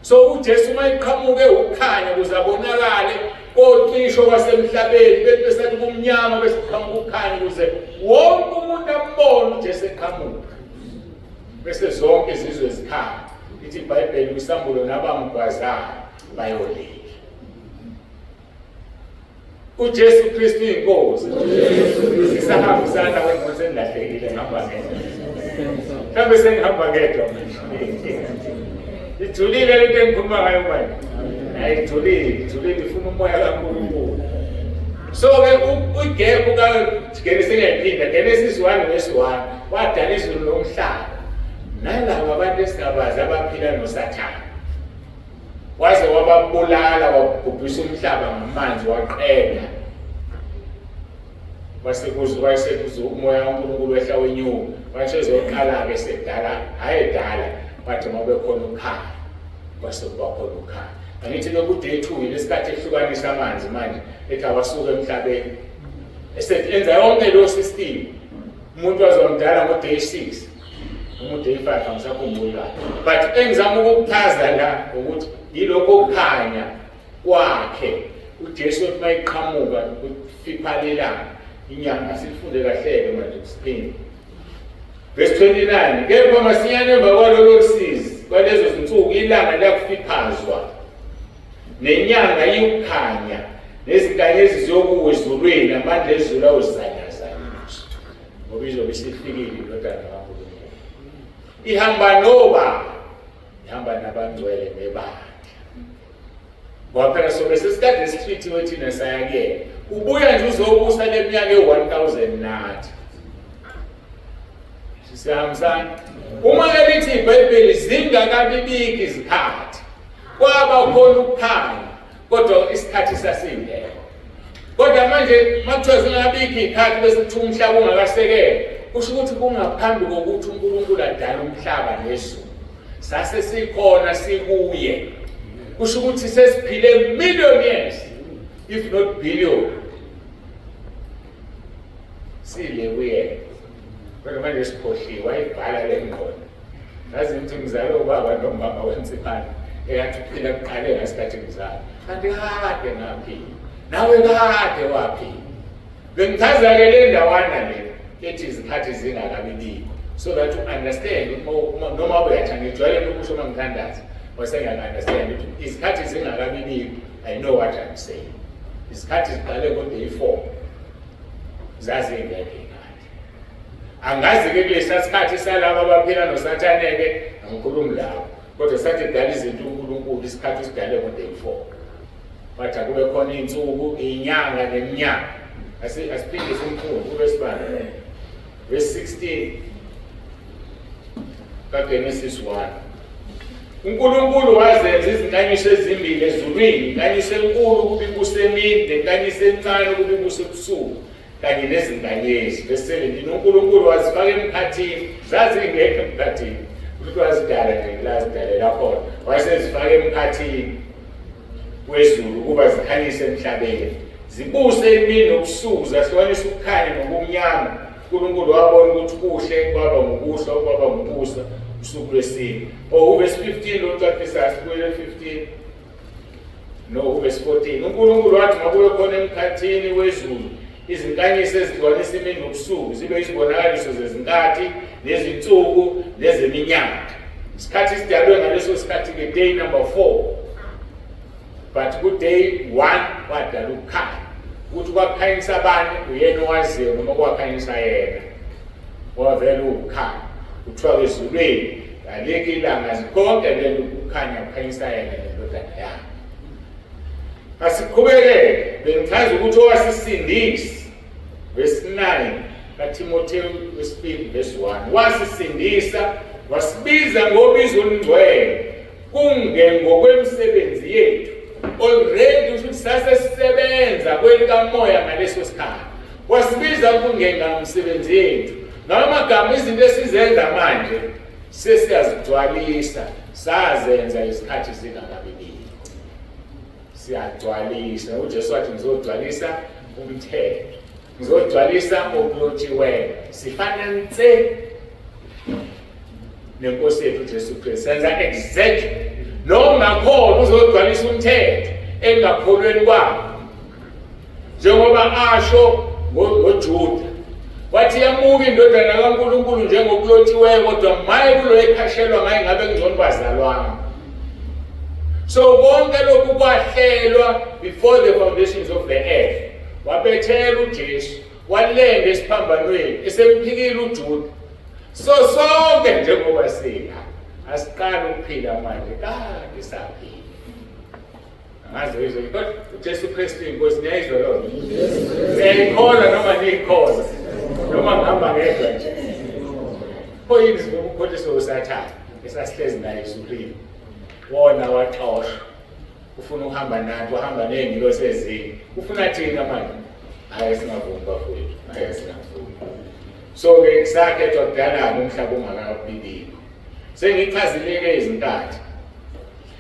So uJesu uma eqhamuke ukukhanya ukuze abonakale kocisho kwasemhlabeni, bethi besathi kumnyama bese kuqhamuka ukukhanya ukuze wonke umuntu ambone uJesu eqhamuka, bese zonke izizwe zikhanya. Ithi iBhayibheli kwisambulo, nabamgwazayo bayolila. uJesu Kristu inkosi. Sisahambisana wena, sengilahlekile, ngihamba ngedwa. Mhlawumbe sengihamba ngedwa manje. Ijulile lento engikhuluma ngayo manje. Ayijulile, ijulile, ifuna umoya kaNkulunkulu. So-ke i-gap kaGenesis ngiyayiphinda, Genesis 1 verse 1, wadala izulu nomhlaba. Nalabo abantu esingabazi abaphila noSathane. Waze wababulala, wabhubhisa umhlaba ngamanzi waqeda. Wase wayesekuze umoya kaNkulunkulu wehla wenyuka, wasezoqala-ke sedala, hhayi edala, wathi uma bekhona ukukhanya, kwase kuba khona ukukhanya. Angithi lokhu day 2 yilesikhathi ehlukanisa amanzi manje, ethi awasuke emhlabeni. Esenza yonke leyo system. Umuntu wazomdala ngo-day 6 noma u-day 5, angisakhumbuli kahle. But engizama ukukuchaza la ukuthi yilokho kukhanya kwakhe uJesu othi mayiqhamuka kufiphala ilanga, inyanga. Sifunde kahle-ke manje kusiphinde. Verse 29, kepha masinyane emva kwalolo sizi, kwalezo zinsuku, ilanga liyakufiphazwa, nenyanga iyukukhanya, nezinkanyezi ziyokuwa ezulwini, amandla ezulu ayozanyazanyiswa, ngoba izobe isifikile indodana kaNkulunkulu. Ihamba noba ihamba nabangcwele nebandla, ngoba phela sobe sesikade sihlwithiwe thina saya kuyena. Ubuya nje uzobusa le minyaka ewu-1000 nathi. Siyahambisana? Uma ke lithi iBhayibheli zingakabibiki izikhathi kwaba khona ukukhanya, kodwa isikhathi sasingekho. Kodwa manje makuthiwa zingakabikho iy'khathi bese kuthiwa umhlaba ungakasekela, kusho ukuthi kungaphambi kokuthi uNkulunkulu adale umhlaba nezulu, sase sikhona sikuye. Kusho ukuthi sesiphile million years, if not billion, sile kuyena. Kodwa manje sikhohliwe, wayibhala le ngqondo. Ngazi ukuthi ngizalwe ubaba nomama wensipane eyathi uphila kuqale ngasikhathi ngizalwa, kanti kade ngaphila, nawe kade waphila. Bengichaza-ke le ndawana le ethi izikhathi zingakabibikho, so that you understand. Noma uyathanda, ngijwayele ukusho uma ngithandaza wase ngiyaku-understand ukuthi izikhathi zingakabibikho. I know what I'm saying. Izikhathi ziqale ngo-day 4, zazingekho iy'khathi. Angazi-ke kulesa sikhathi salabo abaphila noSathane-ke, angikhulumi lapho. Kodwa sathi kudala izinto uNkulunkulu isikhathi usidale ngo-day 4. Wathi akube khona iy'nsuku, iy'nyanga neminyaka. Asiphinde simfunde kube sibani. Verse 16 kaGenesis 1. UNkulunkulu wazenza izinkanyiso ezimbili ezulwini, inkanyiso enkulu ukuba ibuse emini nenkanyiso encane ukuba ibuse ebusuku kanye nezinkanyezi. Verse 17 uNkulunkulu wazifaka emkhathini, zazingekho emkhathini. Ukuthi wazidala nje la zidalela khona, wayesezifaka emkhathini wezulu ukuba zikhanyise emhlabeni, zibuse imini nobusuku, zahlukanisa ukukhanya nobumnyama. uNkulunkulu wabona ukuthi kuhle, kwaba ngukuhlwa, kwaba ngukusa, usuku lwesine. Oh, uvesi 15 locacisa, sibuyele 15. No, uvesi 14. uNkulunkulu wathi makube khona emkhathini wezulu izinkanyiso ezihlukanisa imini nobusuku, zibe izibonakaliso zezinkathi nezinsuku nezeminyaka. Isikhathi sidalwe ngaleso sikhathi-ke, day number 4. But ku-day 1 wadala ukukhanya. Ukuthi kwakhanyisa abani uyena owaziyo noma kwakhanyisa yena. Wavela ukukhanya. Kuthiwa ezulwini alikho ilanga, konke lento ukukhanya kukhanyisa yena nendodana yakhe. Asiqhubekeke, bengichaza ukuthi owasisindisa, verse 9 kaTimothewu wesibili verse 1, wasisindisa wasibiza ngobizo olungcwele kungengokwemisebenzi yethu. Already usho ukuthi sasesisebenza kwelikamoya ngaleso sikhathi. Wasibiza kungengamsebenzi yethu. Ngamagama izinto esizenza manje sesiyazigcwalisa, sazenza isikhathi singakabibikho. Siyagcwalisa. UJesu wathi ngizogcwalisa umthetho, ngizogcwalisa okulotshiweyo. Sifana nse nenkosi yethu uJesu Kristu, senza exact lo ungakholwa uzogcwalisa umthetho engakholweni kwakhe, njengoba asho ngoJuda wathi yamuka indodana kaNkulunkulu njengokulotshiweyo, kodwa maye kulo ekhashelwa ngaye, ngabe kungcono bazalwana. So konke lokhu kwahlelwa before the foundations of the earth. Wabethela uJesu, walenga esiphambanweni, esemphikile uJuda. So sonke njengoba sila asiqali ukuphila manje, kade saphila. Angazi uyizwa kodwa uJesu Kristu inkosi, niyayizwa loo nto? Niyayikholwa noma niyikholwa? Noma ngihamba ngedwa nje? Pho yini sivuka ukukhohliswa uSathane esasihlezi naye ezulwini? Wona waxoshwa. Ufuna ukuhamba nathi, wahamba ney'ngilosi ezinye. Ufuna thina manje. Hhayi singavumi bafowethu, hhayi singavumi. So-ke sakhethwa kudala-ke umhlaba ungakabibikho. Sengichazile-ke izinkathi.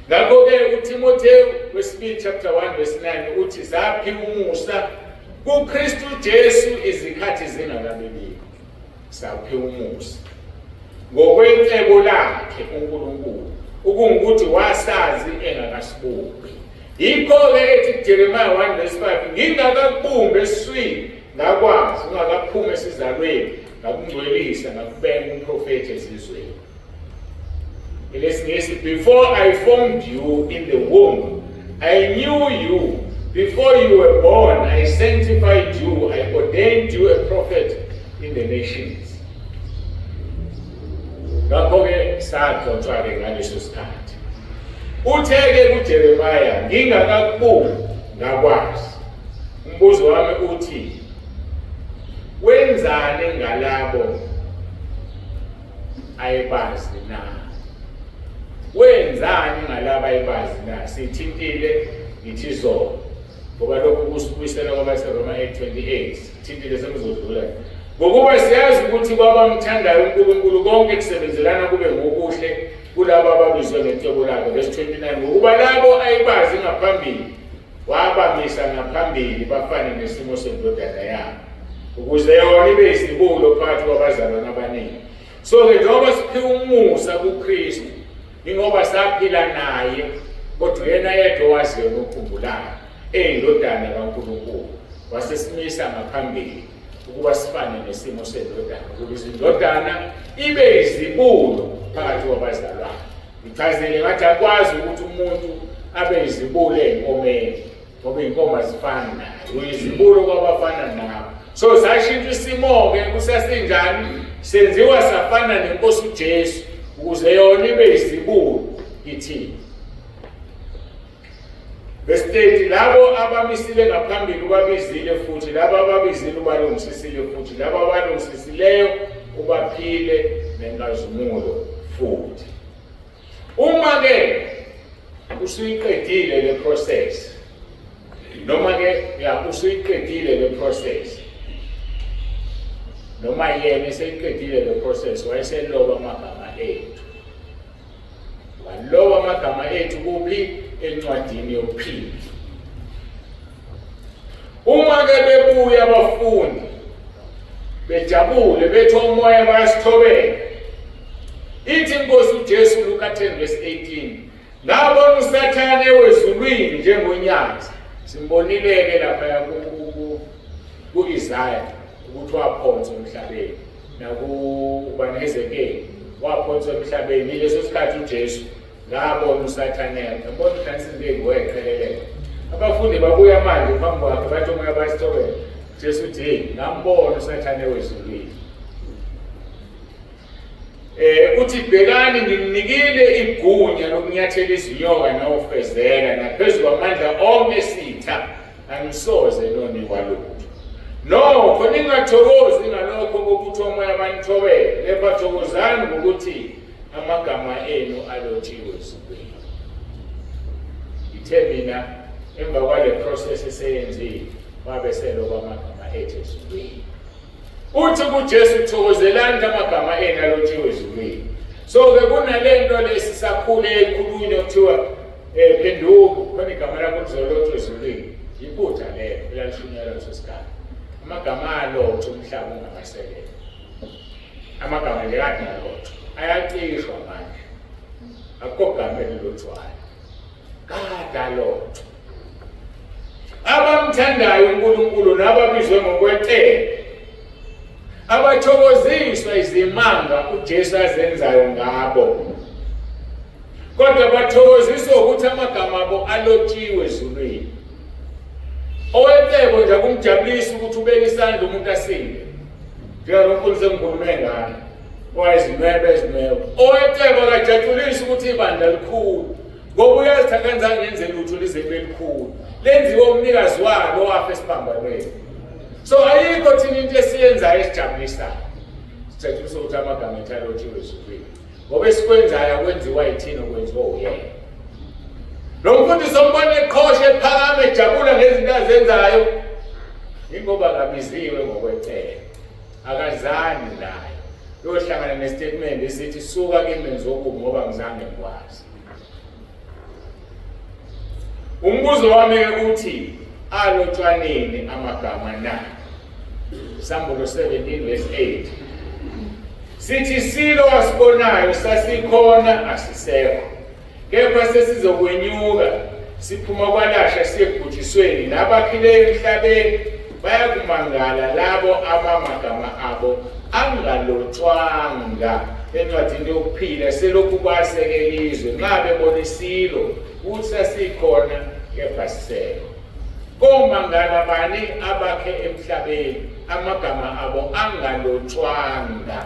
Ngakho-ke uThimothewu wesibili chapter 1 verse 9 uthi saphiwa umusa kuKristu Jesu izikhathi zingakabibikho. Saphiwa umusa ngokwecebo lakhe uNkulunkulu, ukungukuthi wasazi engakasibumbi. Yikho-ke ethi kuJeremiya 1 verse 5, ngingakakubumbi esiswini ngakwazi, ungakaphumi esizalweni ngakungcwelisa, ngakubeka umprofethi ezizweni. ElesiNgisi, before I formed you in the womb, I knew you. Before you were born, I sanctified you. I ordained you a prophet in the nations. Ngakho-ke sagcotshwa-ke ngaleso sikhathi. Uthe-ke kuJeremiya, ngingakakubumbi ngakwazi. Umbuzo wami uthi, wenzani ngalabo ayebazi na? Wenzani ngalaba ayebazi na? Sithintile ngithi izolo, ngoba lokhu kusibuyisela kwabaseRoma 8:28. Sithintile, sengizodlula. Ngokuba siyazi ukuthi kwabamthandayo uNkulunkulu konke kusebenzelana kube ngokuhle kulabo ababizwe ngecebo lakhe. Verse 29, ngokuba labo ayebazi ngaphambili wabamisa ngaphambili bafane nesimo sendodana yakhe, ukuze yona ibe izibulo phakathi kwabazalwane abaningi. So-ke njengoba siphiwa umusa kuKristu, ingoba saphila naye, kodwa uyena yedwa owaziyo nokhumbulayo, eyindodana kaNkulunkulu, wasesimisa ngaphambili ukuba sifane nesimo sendodana, ukuba izindodana ibe izibulo phakathi kwabazalwane. Ngichazile ngathi akwazi ukuthi umuntu abe izibulo ey'nkomeni, ngoba iy'nkomo azifani naye, uyizibulo kwabafana nawe. So sashintsha isimo-ke, kusasinjani? Senziwa safana nenkosi uJesu ukuze yona ibe izibulo kithina. Verse 30 labo abamisile ngaphambili ubabizile futhi labo ababizile ubalungisisile futhi labo abalungisisileyo ubaphile nenkazimulo futhi. Uma ke usuyiqedile le process noma ke ya usuyiqedile le process noma yena eseyiqedile le process wayeseloba amagama ethu waloba amagama ethu kuphi encwadini yokuphila uma ke bebuya abafundi bejabule bethi omoya bayasithobela ithi inkosi uJesu Luka 10 verse 18 ngabona usathane wezulwini njengonyazi simbonile-ke lapha ku-Isaya ukuthi waphonswa emhlabeni nakubanehezekeli waphonswa emhlabeni leso sikhathi uJesu ngabona usathane yabona uhlanganisa izinto ey'ngweqheleleka abafundi babuya manje phambi kwakhe bathi omoya bayasithobela Jesu uthi hey ngambona usathane wezulwini Eh uthi bhekani ngimnikile igunya lokunyathela izinyoka nawofezela naphezu kwamandla onke esitha angisoze nonikwa lutho. Nokho ningathokozi ngalokho kokuthi omoya banithobele kepha thokozani ngokuthi amagama enu alotshiwe ezulwini. Ngithe mina emva kwale process eseyenzile wabe seloba amagama ethu ezulwini. Uthi kuJesu thokozelani amagama enu alotshiwe ezulwini. So ke kunalento lesi sakhule ekhulunywa kuthiwa eh phenduka khona igama lakho lizolotshwa ezulwini. Iphutha lelo elalishunyelwa leso sigaba. Amagama alotshwa umhlaba ungakasekela. Amagama nje kade alotshwa ayacishwa manje. Akukho gama elilotshwayo. Kade alotshwa. Abamthandayo uNkulunkulu nababizwe ngokwecebo abathokoziswa izimanga uJesu azenzayo ngabo kodwa bathokoziswa ukuthi amagama abo alotshiwe ezulwini owecebo nje akumjabulisi ukuthi ubeke isandla umuntu asinde njengalo mfundisi sengikhulume ngayo owayezinwebe ezinwebe owecebo akajatshulisi ukuthi ibandla likhulu ngoba uyazi ukuthi akenzange ngenze lutho lize libe likhulu lenziwe umnikazi walo owafa esiphambanweni so ayikho thina into esiyenzayo esijabulisayo sijabulisa ukuthi amagama ethu alotshiwe ezulwini ngoba esikwenzayo akwenziwa yithina okwenziwa uyena lo mfundisi ombona eqhosha ephakama ejabula ngezinto azenzayo ingoba akabiziwe ngokwecela akazani naye uyohlangana nestatement esithi suka kimi ngizokubi ngoba ngizange ngikwazi Umbuzo wami ke uthi alotshwanini amagama na? Sambulo 17 verse 8. Sithi silo asibonayo sasikhona asisekho. Kepha sesizokwenyuka siphuma kwalasha siyebhujisweni nabakhileyo emhlabeni bayakumangala labo abamagama abo angalotshwanga encwadini yokuphila selokhu kwasekela izwe nxa bebona isilo ukuthi sasikhona kepha sisekho komangala bani abakhe emhlabeni amagama abo angalotshwanga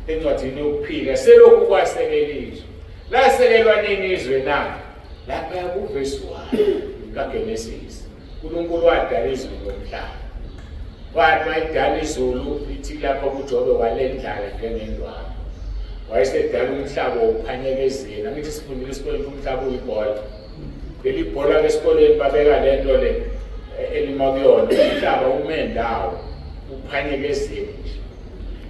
encwadini yokuphila selokhu kwasekela izwe lasekelwa nini izwe na lapha kuvesi 1 kaGenesis uNkulunkulu wadala izulu nomhlaba wathi wayedala izulu ithi lapho kuJobe walendlala njengendwangu wayesedala umhlaba wokuphanyeka ezweni angithi sifundile esikoleni umhlaba uyibhola leli bhola esikoleni babeka le nto le eh, elima kuyona umhlaba ume ndawo uphanyeka ezweni nje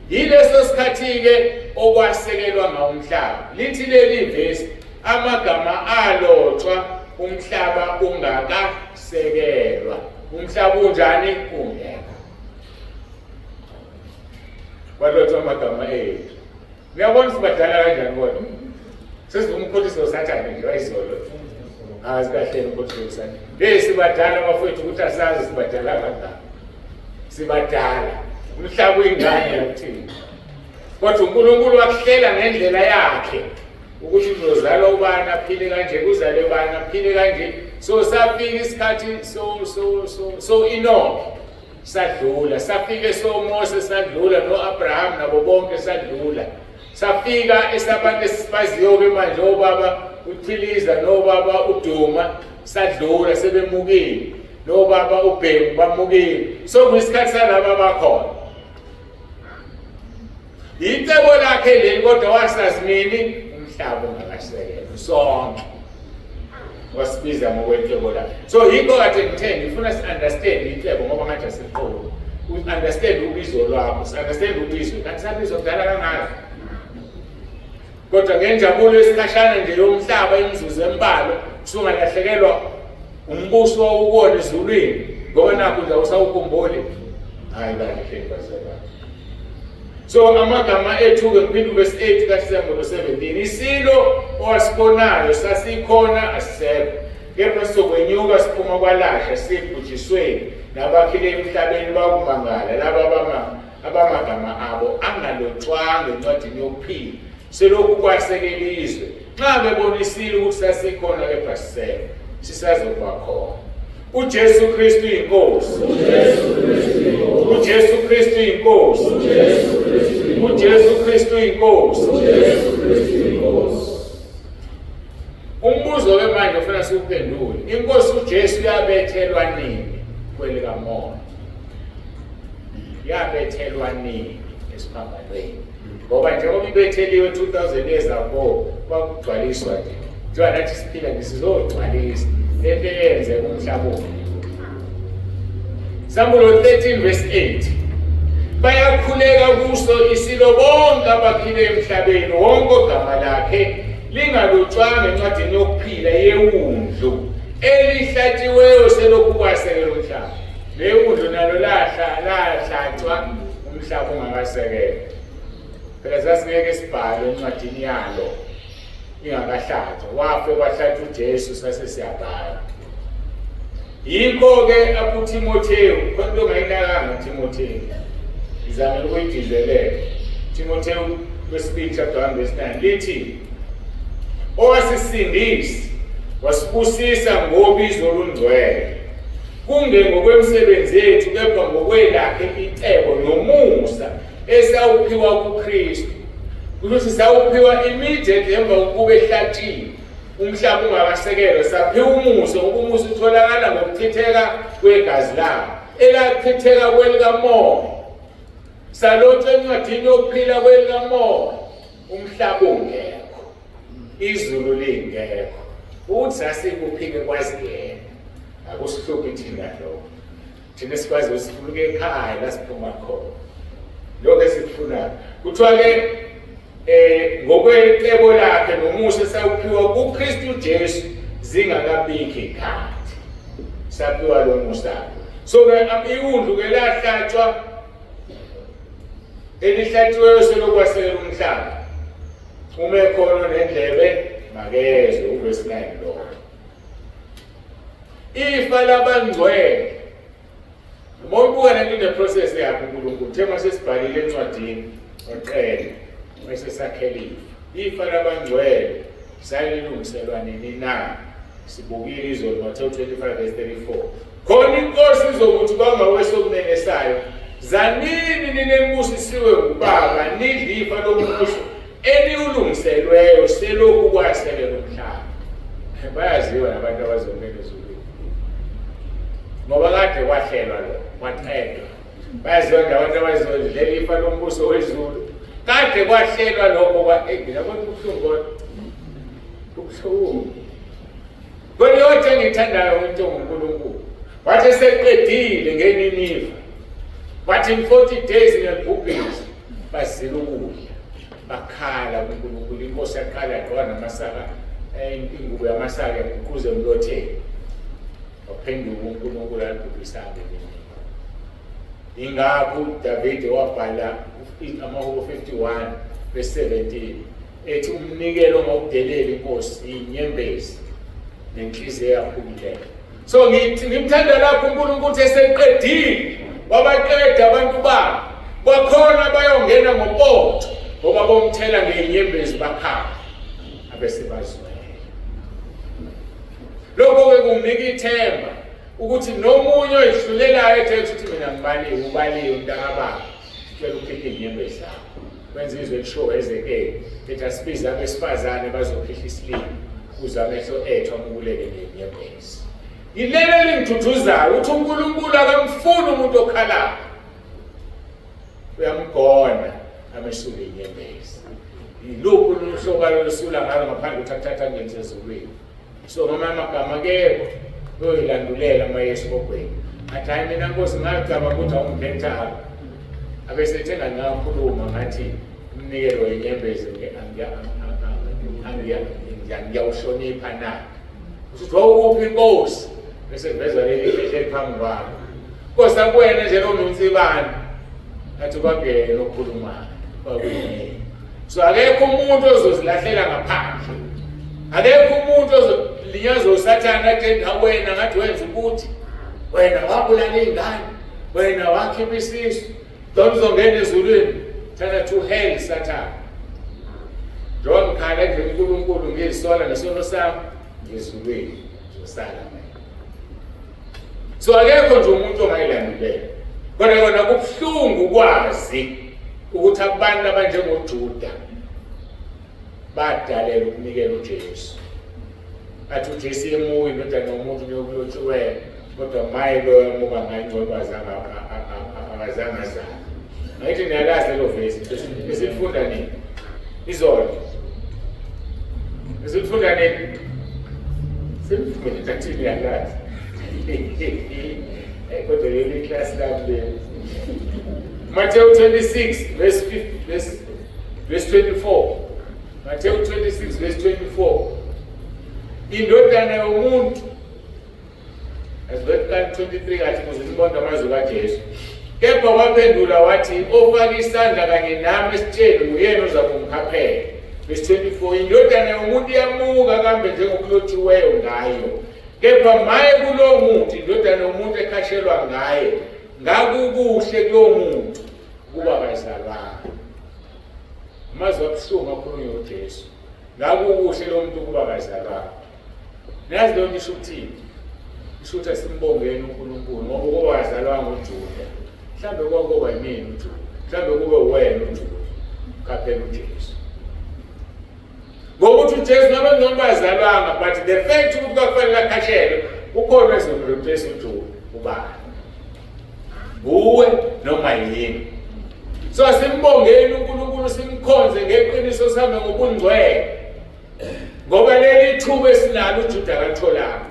yileso sikhathi-ke okwasekelwa ngawo umhlaba lithi leli vesi Amagama alotshwa umhlaba ungakasekelwa. Umhlaba unjani? Ungekho. Kwalotshwa amagama ethu. Uyabona ukuthi badala kanjani kodwa? Sesivuma ukukhohlisa uSathane nje wayizolo. Azi kahle ukukhohlisa uSathane. Hey sibadala bafowethu ukuthi asazi sibadala kangaka. Sibadala. Umhlaba uyingane yakuthini. Kodwa uNkulunkulu wakuhlela ngendlela yakhe. Ukuthi kuzozalwa ubani aphile kanje kuzalwe ubani aphile kanje so safika isikhathi so so so so Enoch Sadlula, safika esoMose sadlula, no-Abraham nabo bonke sadlula. Safika esabantu esibaziyo-ke manje obaba uChiliza nobaba uDuma sadlula sebemukile, nobaba uBhengu bamukile. So kuyisikhathi salaba abakhona. Yicebo lakhe leli kodwa wasazi nini umhlaba ungakasekelwa sonke. Wasibiza ngokwecebo lakhe. So yikho kade ngithe ngifuna si-understand icebo ngoba ngathi asiqondi. U-understand ubizo lwakho, si-understand ubizo. Kanti sabizwa kudala kangaka. Kodwa ngenjabulo yesikhashana nje yomhlaba imizuzu embalwa usungalahlekelwa umbuso wawukona ezulwini ngoba nakho nje awusawukhumbuli. Hayi kahle bazalwane. So amagama ethu-ke ngiphinde uvesi 8 kaSambulo 17 isilo owasibonayo sasikhona asisekho kepha sizokwenyuka siphuma kwalasha sibhujisweni nabakhile emhlabeni bakumangala laba abamagama abo angalotshwanga encwadini yokuphila selokhu kwasekela izwe nxa bebonisile ukuthi sasikhona kepha sisekho sisazokuba khona. uJesu Kristu inkosi. uJesu Kristu inkosi. uJesu Kristu inkosi. Umbuzo ke manje ufuna siwuphendule. Inkosi uJesu yabethelwa nini kwelikamoya? Yabethelwa nini esiphambanweni? Ngoba njengoba ibetheliwe 2000 years ago kwakugcwaliswa nje. Njengoba nathi siphila nje sizogcwalisa lento eyenzeka umhlaba wonke. Sambulo 13 verse 8. Bayakhuleka kuso isilo bonke abaphile emhlabeni wonke ogama lakhe lingalotshwanga encwadini yokuphila yewundlu elihlatshiweyo selokhu kwasekela umhlaba. Lewundlu nalo lahlatshwa umhlaba ungakasekelwa. Phela sasingeke sibhalwe encwadini yalo ingakahlatshwa. Wafe kwahlatshwa uJesu sase siyabhala. Yikho-ke akuThimothewu, khona into ongayinakanga Thimothewu. Ngizamele ukuyigizelela. Thimothewu kwesibili chapter 1 verse 9 lithi owasisindisa wasibusisa ngobizo olungcwele kunge ngokwemisebenzi yethu kepha ngokwelakhe icebo nomusa esawuphiwa kuKristu. Ukuthi sawuphiwa immediately emva kokuba ehlatshiwe umhlaba ungakasekelwa, saphiwa umusa, ngoba umusa utholakala ngokuchitheka kwegazi lakhe elachitheka kwelikamoya, salotshwa encwadini yokuphila kwelikamoya umhlaba ungekho, izulu lingekho. Ukuthi sasikuphike kwazi yena, akusihluphi thina lokho. Thina sikwazi ukuthi sifuna ukuya ekhaya la siphuma khona, lokho esikufunayo. Kuthiwa-ke ngokwecebo lakhe nomusa esawuphiwa kuKristu Jesu zingakabikho ikhathi, saphiwa lo musa. So-ke iwundlu-ke lahlatshwa elihlatshiweyo selokwasekela umhlaba. Uma ekhona nendlebe makezwe, uvesi 9 lowo. Ifa labangcwele. Uma uyibuka lento ine-process yakhe uNkulunkulu, uthe uma sesibhalile encwadini waqeda bese sakhela ifa. Ifa labangcwele salilungiselwa nini na? Sibukile izolo Matthew 25 verse 34. Khona inkosi izokuthi kwangawesokunene sayo, zanini nina enibusisiwe nguBaba, nidle ifa lombuso eniwulungiselweyo selokhu kwasekela umhlaba. Bayaziwa nabantu abazongena ezulwini ngoba kade kwahlelwa lo kwaqedwa. Bayaziwa nje abantu abazodlela ifa lombuso wezulu, kade kwahlelwa lokho. Yabona kubuhlungu, kodwa kubuhlungu. Kodwa yonke engiyithandayo into ngoNkulunkulu, wathi eseqedile ngeNiniva, wathi in 40 days ngiyalibhubhisa. Bazila ukudla, bakhala kuNkulunkulu. Inkosi yaqala yagqoka namasaka, ingubo yamasaka, yaguquza emlotheni. Waphenduka uNkulunkulu, alibhubhisanga iNiniva. Ingakho uDavide wabhala amaHubo 51 verse 17 ethi umnikelo ngokudelela inkosi inyembezi nenhliziyo eyaphukileyo. So ngithi ngimthanda lapho uNkulunkulu uthi eseqedile wabaqeda abantu bakhe, kwakhona bayongena ngopoqo ngoba bomthela ngenyembezi bakhala abese bazwela. Lokho-ke kunginika ithemba. Ukuthi nomunye oyihlulelayo ethe ukuthi mina ngibaliwe, ubaliwe mntakababa. Sicela ukhiphe inyembezi zakho. Wenza izwe lisho Hezekeli, ethi asibize abesifazane bazokhihla isililo ukuze amehlo ethu amukuleke ngenyembezi. Yilelo elingiduduzayo ukuthi uNkulunkulu akamfuni umuntu okhalayo. Uyamgona amesule inyembezi. Yiluphi olunye uhlobo alolusula ngalo ngaphandle kokuthi akuthathe angenise ezulwini. So noma amagama akekho uyoyilandulela uma esihogweni. Athi hayi mina Nkosi ngacabanga ukuthi awungikhethanga. Abesethe ngangakhuluma ngathi umnikelo wenyembezi ngiyawuhlonipha na. Usuthi wawukuphi inkosi? Bese kuveza leli khehla eliphambi kwakho. Nkosi akuwena nje lo nonsibane. Athi kwakuyena okhulumayo. Kwakuyena. So akekho umuntu ozozilahlela ngaphandle. Akekho umuntu ozolinyazwa uSathane athi wena ngathi wenza ukuthi wena wabulala iy'ngane, wena wakhipha isisu. Don't uzongena ezulwini. Thana to hell Satan. Njengoba ngikhala nje uNkulunkulu ngiyisola nesono sami ngizulwini ngizosala mina. So akekho nje umuntu ongayilandulela. Kodwa kona kubuhlungu ukwazi ukuthi abantu abanjengoJuda badalela ukunikela uJesu. Athi uJesu yemuka indodana yomuntu ngiyokulotshiweyo kodwa maye loyo emuka ngayingcono akazange azale. Angithi niyalazi lelo vesi esilifunda nini? Izolo. Esilifunda nini? Silifunda ngathi niyalazi. Kodwa leli class lami leli. Matthew 26 verse 50 verse 24. Matthew 26 verse 24. Indodana yomuntu Asibeqala 23 kahle ukuze sibone amazwi kaJesu. Kepha waphendula wathi ofaka isandla kanye nami esitsheni nguyena oza kungikhaphela. Verse 24 indodana yomuntu iyamuka kambe njengokulotshiweyo ngayo. Kepha maye kulowo muntu indodana yomuntu ekhashelwa ngaye ngakukuhle kulowo muntu ukuba kayizalwanga. Amazwi abuhlungu akhulunywa uJesu. Ngakukuhle lo muntu ukuba kayizalwanga. Nazi leyo nto isho ukuthini? Isho ukuthi asimbongeni uNkulunkulu ngoba ukuba wazalwa nguJuda, mhlawumbe kwakuba yimina uJuda, mhlawumbe kube uwena uJuda, qaphela uJesu. Ngokuthi uJesu noma ngcono bazalwanga but the fact ukuthi kwakufanele akhashelwe ukhona ezomreplace uJuda ubani? Nguwe noma yini? So asimbongeni uNkulunkulu simkhonze ngeqiniso sihambe ngobungcwele. Ngoba leli thuba esinalo uJuda akalitholanga.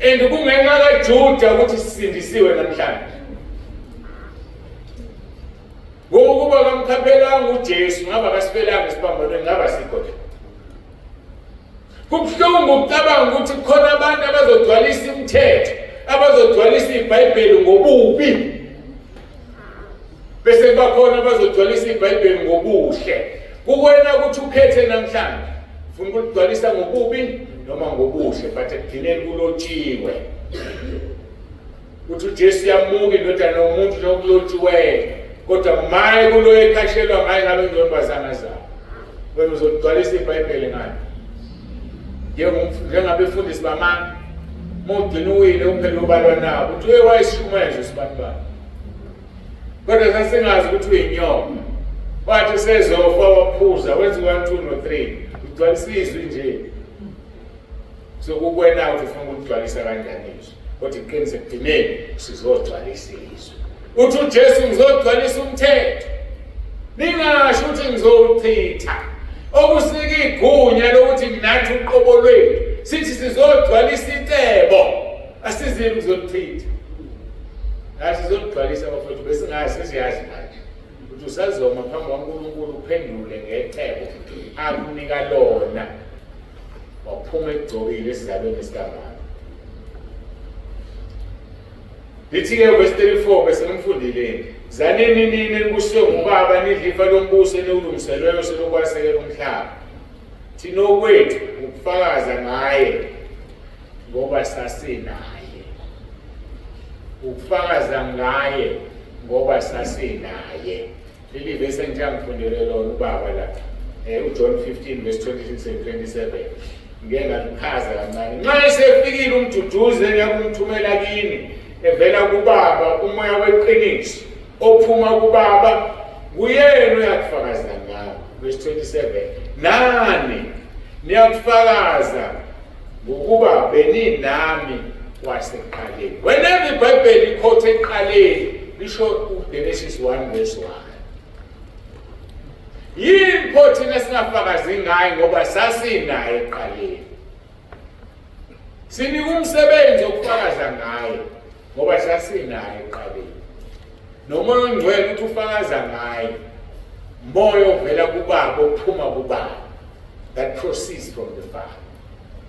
And kungenxa kaJuda ukuthi sisindisiwe namhlanje. Ngokuba kamkhaphelanga uJesu ngaba kasifelanga esiphambanweni ngaba sikho nje. Kubuhlungu ukucabanga ukuthi kukhona abantu abazogcwalisa imithetho, abazogcwalisa iBhayibheli ngobubi. Bese kuba khona abazogcwalisa iBhayibheli ngobuhle. Kukwena ukuthi ukhethe namhlanje. Ufuna ukuligcwalisa ngobubi noma ngobuhle, but ekugcineni kulotshiwe. Uthi uJesu yamuka indodana yomuntu njengokulotshiweyo, kodwa maye kuloyo ekhashelwa ngaye ngalo ntombazana zayo. Wena uzogcwalisa iBhayibheli ngani? Njengabefundisi bamanga, uma ugcina uwile uphele ubalwa nabo, uthi uye wayishumayela nje usibanibani. Kodwa sasingazi ukuthi uyinyoka. Wathi sezofa waphuza wenza u-one two no-three ugcwalisa izwi nje. So kukwena ukuthi ufuna ukuligcwalisa kanjani izwi. Kodwa iqiniso ekugcineni sizogcwalisa izwi. Uthi uJesu ngizogcwalisa umthetho. Ningasho ukuthi ngizowuchitha. Okusinika igunya lokuthi nathi uqobo lwethu sithi sizogcwalisa icebo. Asizile ukuzolichitha. Hayi sizoligcwalisa bafowethu besingazi sesiyazi manje. Ukuthi usazoma phambi kwaNkulunkulu uphendule ngecebo akunika lona. Waphuma egcokile esizalweni sikamama. Lithi-ke verse 34 bese ngimfundileni. Zanini nini enibuswe ngubaba nidla ifa lombuso eniwulungiselweyo selokwasekela umhlaba. Thina okwethu ukufakaza ngaye ngoba sasinaye. Ukufakaza ngaye ngoba sasinaye. Leli vesi engithe angifundele lona ubaba la. Eh uJohn 15 verse 26 and 27. Ngike ngalichaza kancane. Nxa esefikile umduduzi engiyakumthumela kini evela kuBaba, umoya weqiniso ophuma kuBaba, nguyena uyakufakaza ngawo. Verse 27. Nani niyakufakaza ngokuba beninami kwasekuqaleni. Whenever iBhayibheli ikhothe ekuqaleni, lisho uGenesis 1 verse 1. Yini pho thina singafakazi ngaye ngoba sasinaye ekuqaleni? Sinika umsebenzi wokufakaza ngaye ngoba sasinaye ekuqaleni. Nomoya ongcwele uthi ufakaza ngaye. Moya ovela kubaba ophuma kubaba that proceeds from the Father.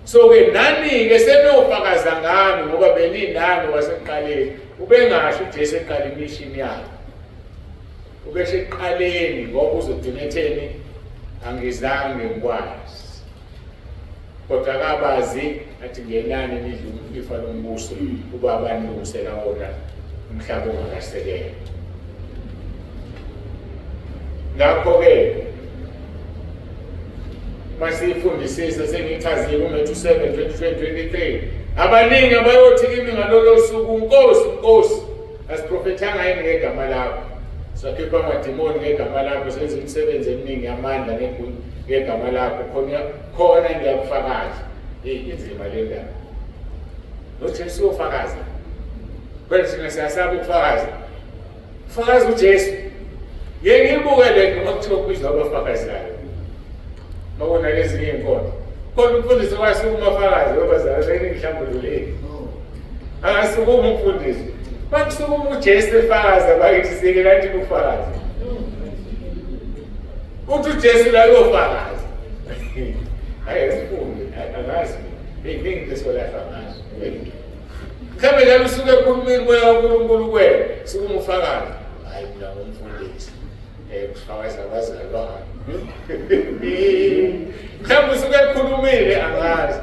So ke nani-ke senofakaza ngami ngoba beninami kwasekuqaleni. Ubengasho uJesu eqala imishini yakhe. Ubesho ekuqaleni ngoba uzogcina etheni angizange ngikwazi. Kodwa akabazi athi ngenani nidle ifa lombuso ubaba anilungisela wona umhlaba ongakasekelwa. Ngakho-ke masiyifundisise sengichazile uMatthew 7 22 23 abaningi abayothi kimi ngalolo suku nkosi nkosi asiprofethanga yini ngegama lakho sakhipha amadimoni ngegama lakho senza imisebenzi eminingi yamandla ngegama lakho khona khona ngiyakufakaza hey inzima le ndaba noJesu uyofakaza kodwa thina siyasaba ukufakaza fakaza uJesu ngeke ngibuke le noma kuthiwa kubizwa abafakazayo mabona lezinye iy'nkonzo kodwa umfundisi wasukuma afakaze wabazalwane ngihlambululeni angasukuma umfundisi bakusukuma uJesu efakaza bakithi sike kanti kufakaza uthi uJesu la uyofakaza hayi asifunde angazi iningi lesolahla ngazo mhlawumbe njalo usuke ekhulumile umoya kaNkulunkulu kuwena sukuma ufakaze hayi mina ngumfundisi um kufakaza abazalwane mhlawumbe usuke ekhulumile angazi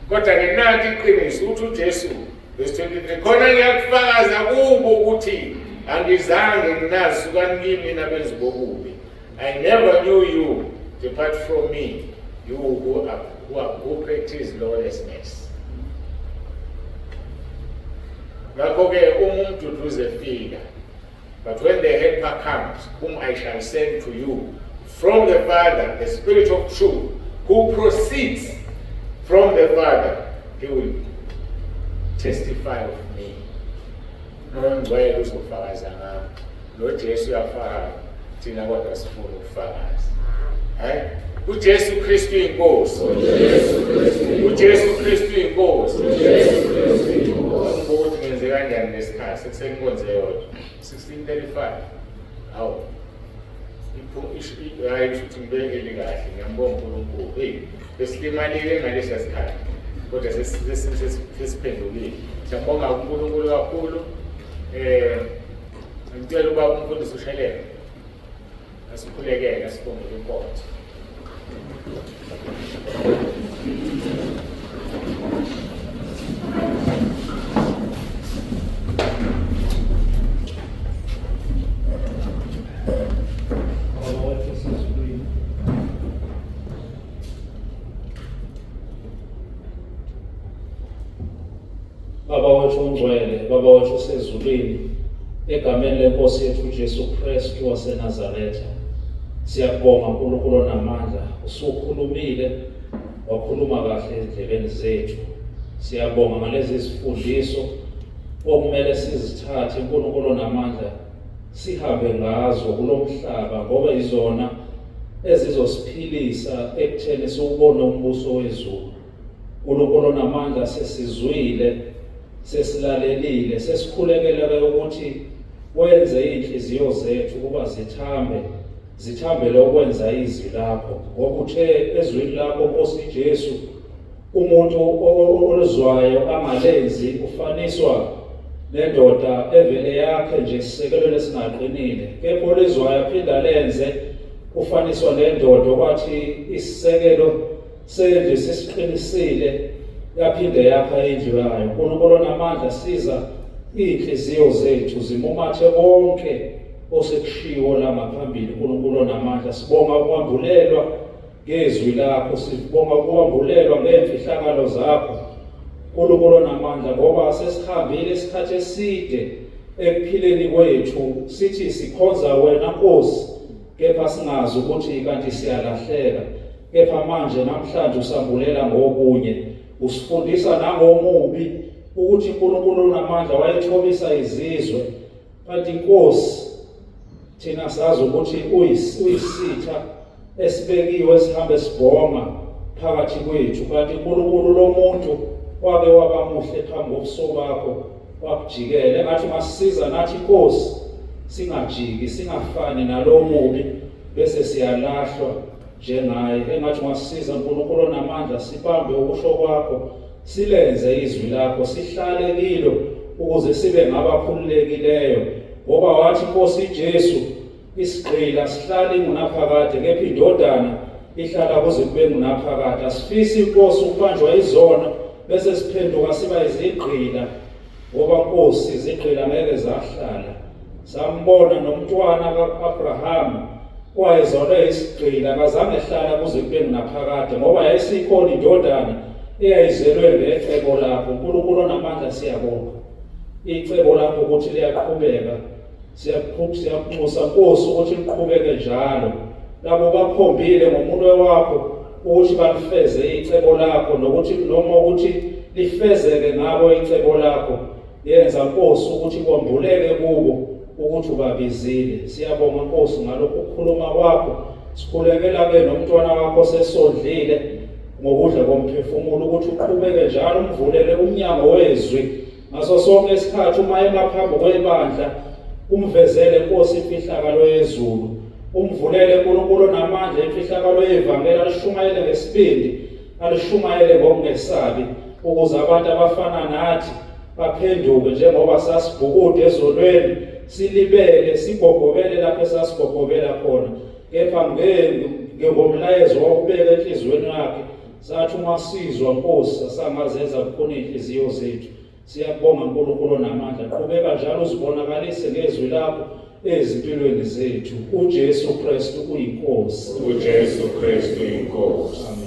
kodwa-ke nanti iqiniso ukuthi uJesu verse 23 khona ngiyakufakaza kubo ukuthi angizange nginazi sukani kimi nina benzi bobubi I never knew you depart from me you who are, who are, who practice lawlessness ngakho-ke uma umduduzi efika But when the helper comes, whom I shall send to you from the Father, the Spirit of truth, who proceeds from the Father, he will testify of me. NoNgcwele uzofakaza ngami. NoJesu uyafakaza. Thina kodwa sifuna ukufakaza. Hayi, uJesu Kristu inkosi. UJesu Kristu inkosi. UJesu Kristu inkosi. Ukuthi ngenze kanjani lesikhathi sekusenkonzo eyodwa. 1635. Hawu. Hayi kusho ukuthi ngibekele kahle ngiyambonga uNkulunkulu. Hey, besilimalile ngalesa sikhathi. Kodwa sesiphendukile. Siyabonga uNkulunkulu kakhulu. Eh ngicela ubaba umfundisi ushelele. Asikhulekele asibonge inkonzo. Baba wethu ongcwele, Baba wethu osezulwini, egameni lenkosi yethu uJesu Kristu waseNazaretha, siyakubonga uNkulunkulu onamandla, usukhulumile wakhuluma kahle ezindlebeni zethu. Siyabonga ngalezi zifundiso okumele sizithathe uNkulunkulu onamandla sihambe ngazo kulomhlaba ngoba izona ezizosiphilisa ekutheni siwubone umbuso wezulu. uNkulunkulu onamandla sesizwile sesilalelile sesikhulekela ke ukuthi wenze izinhliziyo zethu ukuba zithambe zithambele ukwenza izwi lakho ngoba uthe ezwini lakho Nkosi Jesu umuntu oluzwayo angalenzi ufaniswa nendoda evele yakhe nje isisekelo lesingaqinile kepha olizwayo aphinda lenze ufaniswa nendoda okwathi isisekelo Sendlu sesiqinisile yaphinde yakha indlu yayo. uNkulunkulu onamandla siza iy'nhliziyo zethu zimumathe konke osekushiwo la ngaphambili. uNkulunkulu onamandla sibonga ukwambulelwa ngezwi lakho, sibonga ukuwambulelwa ngemfihlakalo zakho Nkulunkulu onamandla, ngoba sesihambile isikhathi eside ekuphileni kwethu sithi sikhonza wena Nkosi, kepha singazi ukuthi kanti siyalahleka. Kepha manje namhlanje usambulela ngokunye, usifundisa nangomubi ukuthi uNkulunkulu onamandla wayethobisa izizwe, kanti Nkosi thina sazi ukuthi uyisitha esibekiwe esihambe sibhonga phakathi kwethu, kanti uNkulunkulu lomuntu wake waba muhle phambi kobuso bakho wakujikela. Engathi ungasisiza nathi Nkosi singajiki, singafani nalowo mubi bese siyalahlwa njengaye. Engathi ungasisiza uNkulunkulu onamandla sibambe ukusho kwakho, silenze izwi lakho, sihlale kilo ukuze sibe ngabakhululekileyo, ngoba wathi Nkosi Jesu, isigqila sihlala ingunaphakade, kepha indodana ihlala kuze kube ngunaphakade. Asifisi Nkosi ukubanjwa izono bese siphenduka siba izigqila, ngoba Nkosi izigqila ngeke zahlala. Sambona nomntwana ka-Abrahama owayezalwe isigqila, akazange ehlala kuze kube ngunaphakade, ngoba yayisikhona indodana eyayizelwe ngecebo lakho. uNkulunkulu onamandla, siyabonga icebo lakho ukuthi liyaqhubeka. Siyakunxusa Nkosi ukuthi liqhubeke njalo. Labo bakhombile ngomunwe wakho ukuthi balifeze icebo lakho, nokuthi noma ukuthi lifezeke ngabo icebo lakho. Yenza Nkosi ukuthi kwambuleke kubo ukuthi ubabizile. Siyabonga Nkosi ngalokhu ukukhuluma kwakho. Sikhulekela ke nomntwana wakho sesondlile ngokudla komphefumulo ukuthi uqhubeke njalo umvulele umnyango wezwi ngaso sonke isikhathi uma ema phambi kwebandla, umvezele Nkosi imfihlakalo yezulu, umvulele uNkulunkulu onamandla imfihlakalo yevangeli, alishumayele ngesibindi, alishumayele ngokungesabi, ukuze abantu abafana nathi baphenduke njengoba sasibhukude ezonweni, silibele sigogobele lapho esasigogobela khona, kepha ngomlayezo wawubeka enhliziyweni yakhe sathi uma sizwa Nkosi asangazenza kukhona inhliziyo zethu. Siyakubonga uNkulunkulu onamandla, qhubeka njalo uzibonakalise ngezwi lakho ezimpilweni zethu. uJesu Kristu uyiNkosi. uJesu Kristu inkosi. Amen.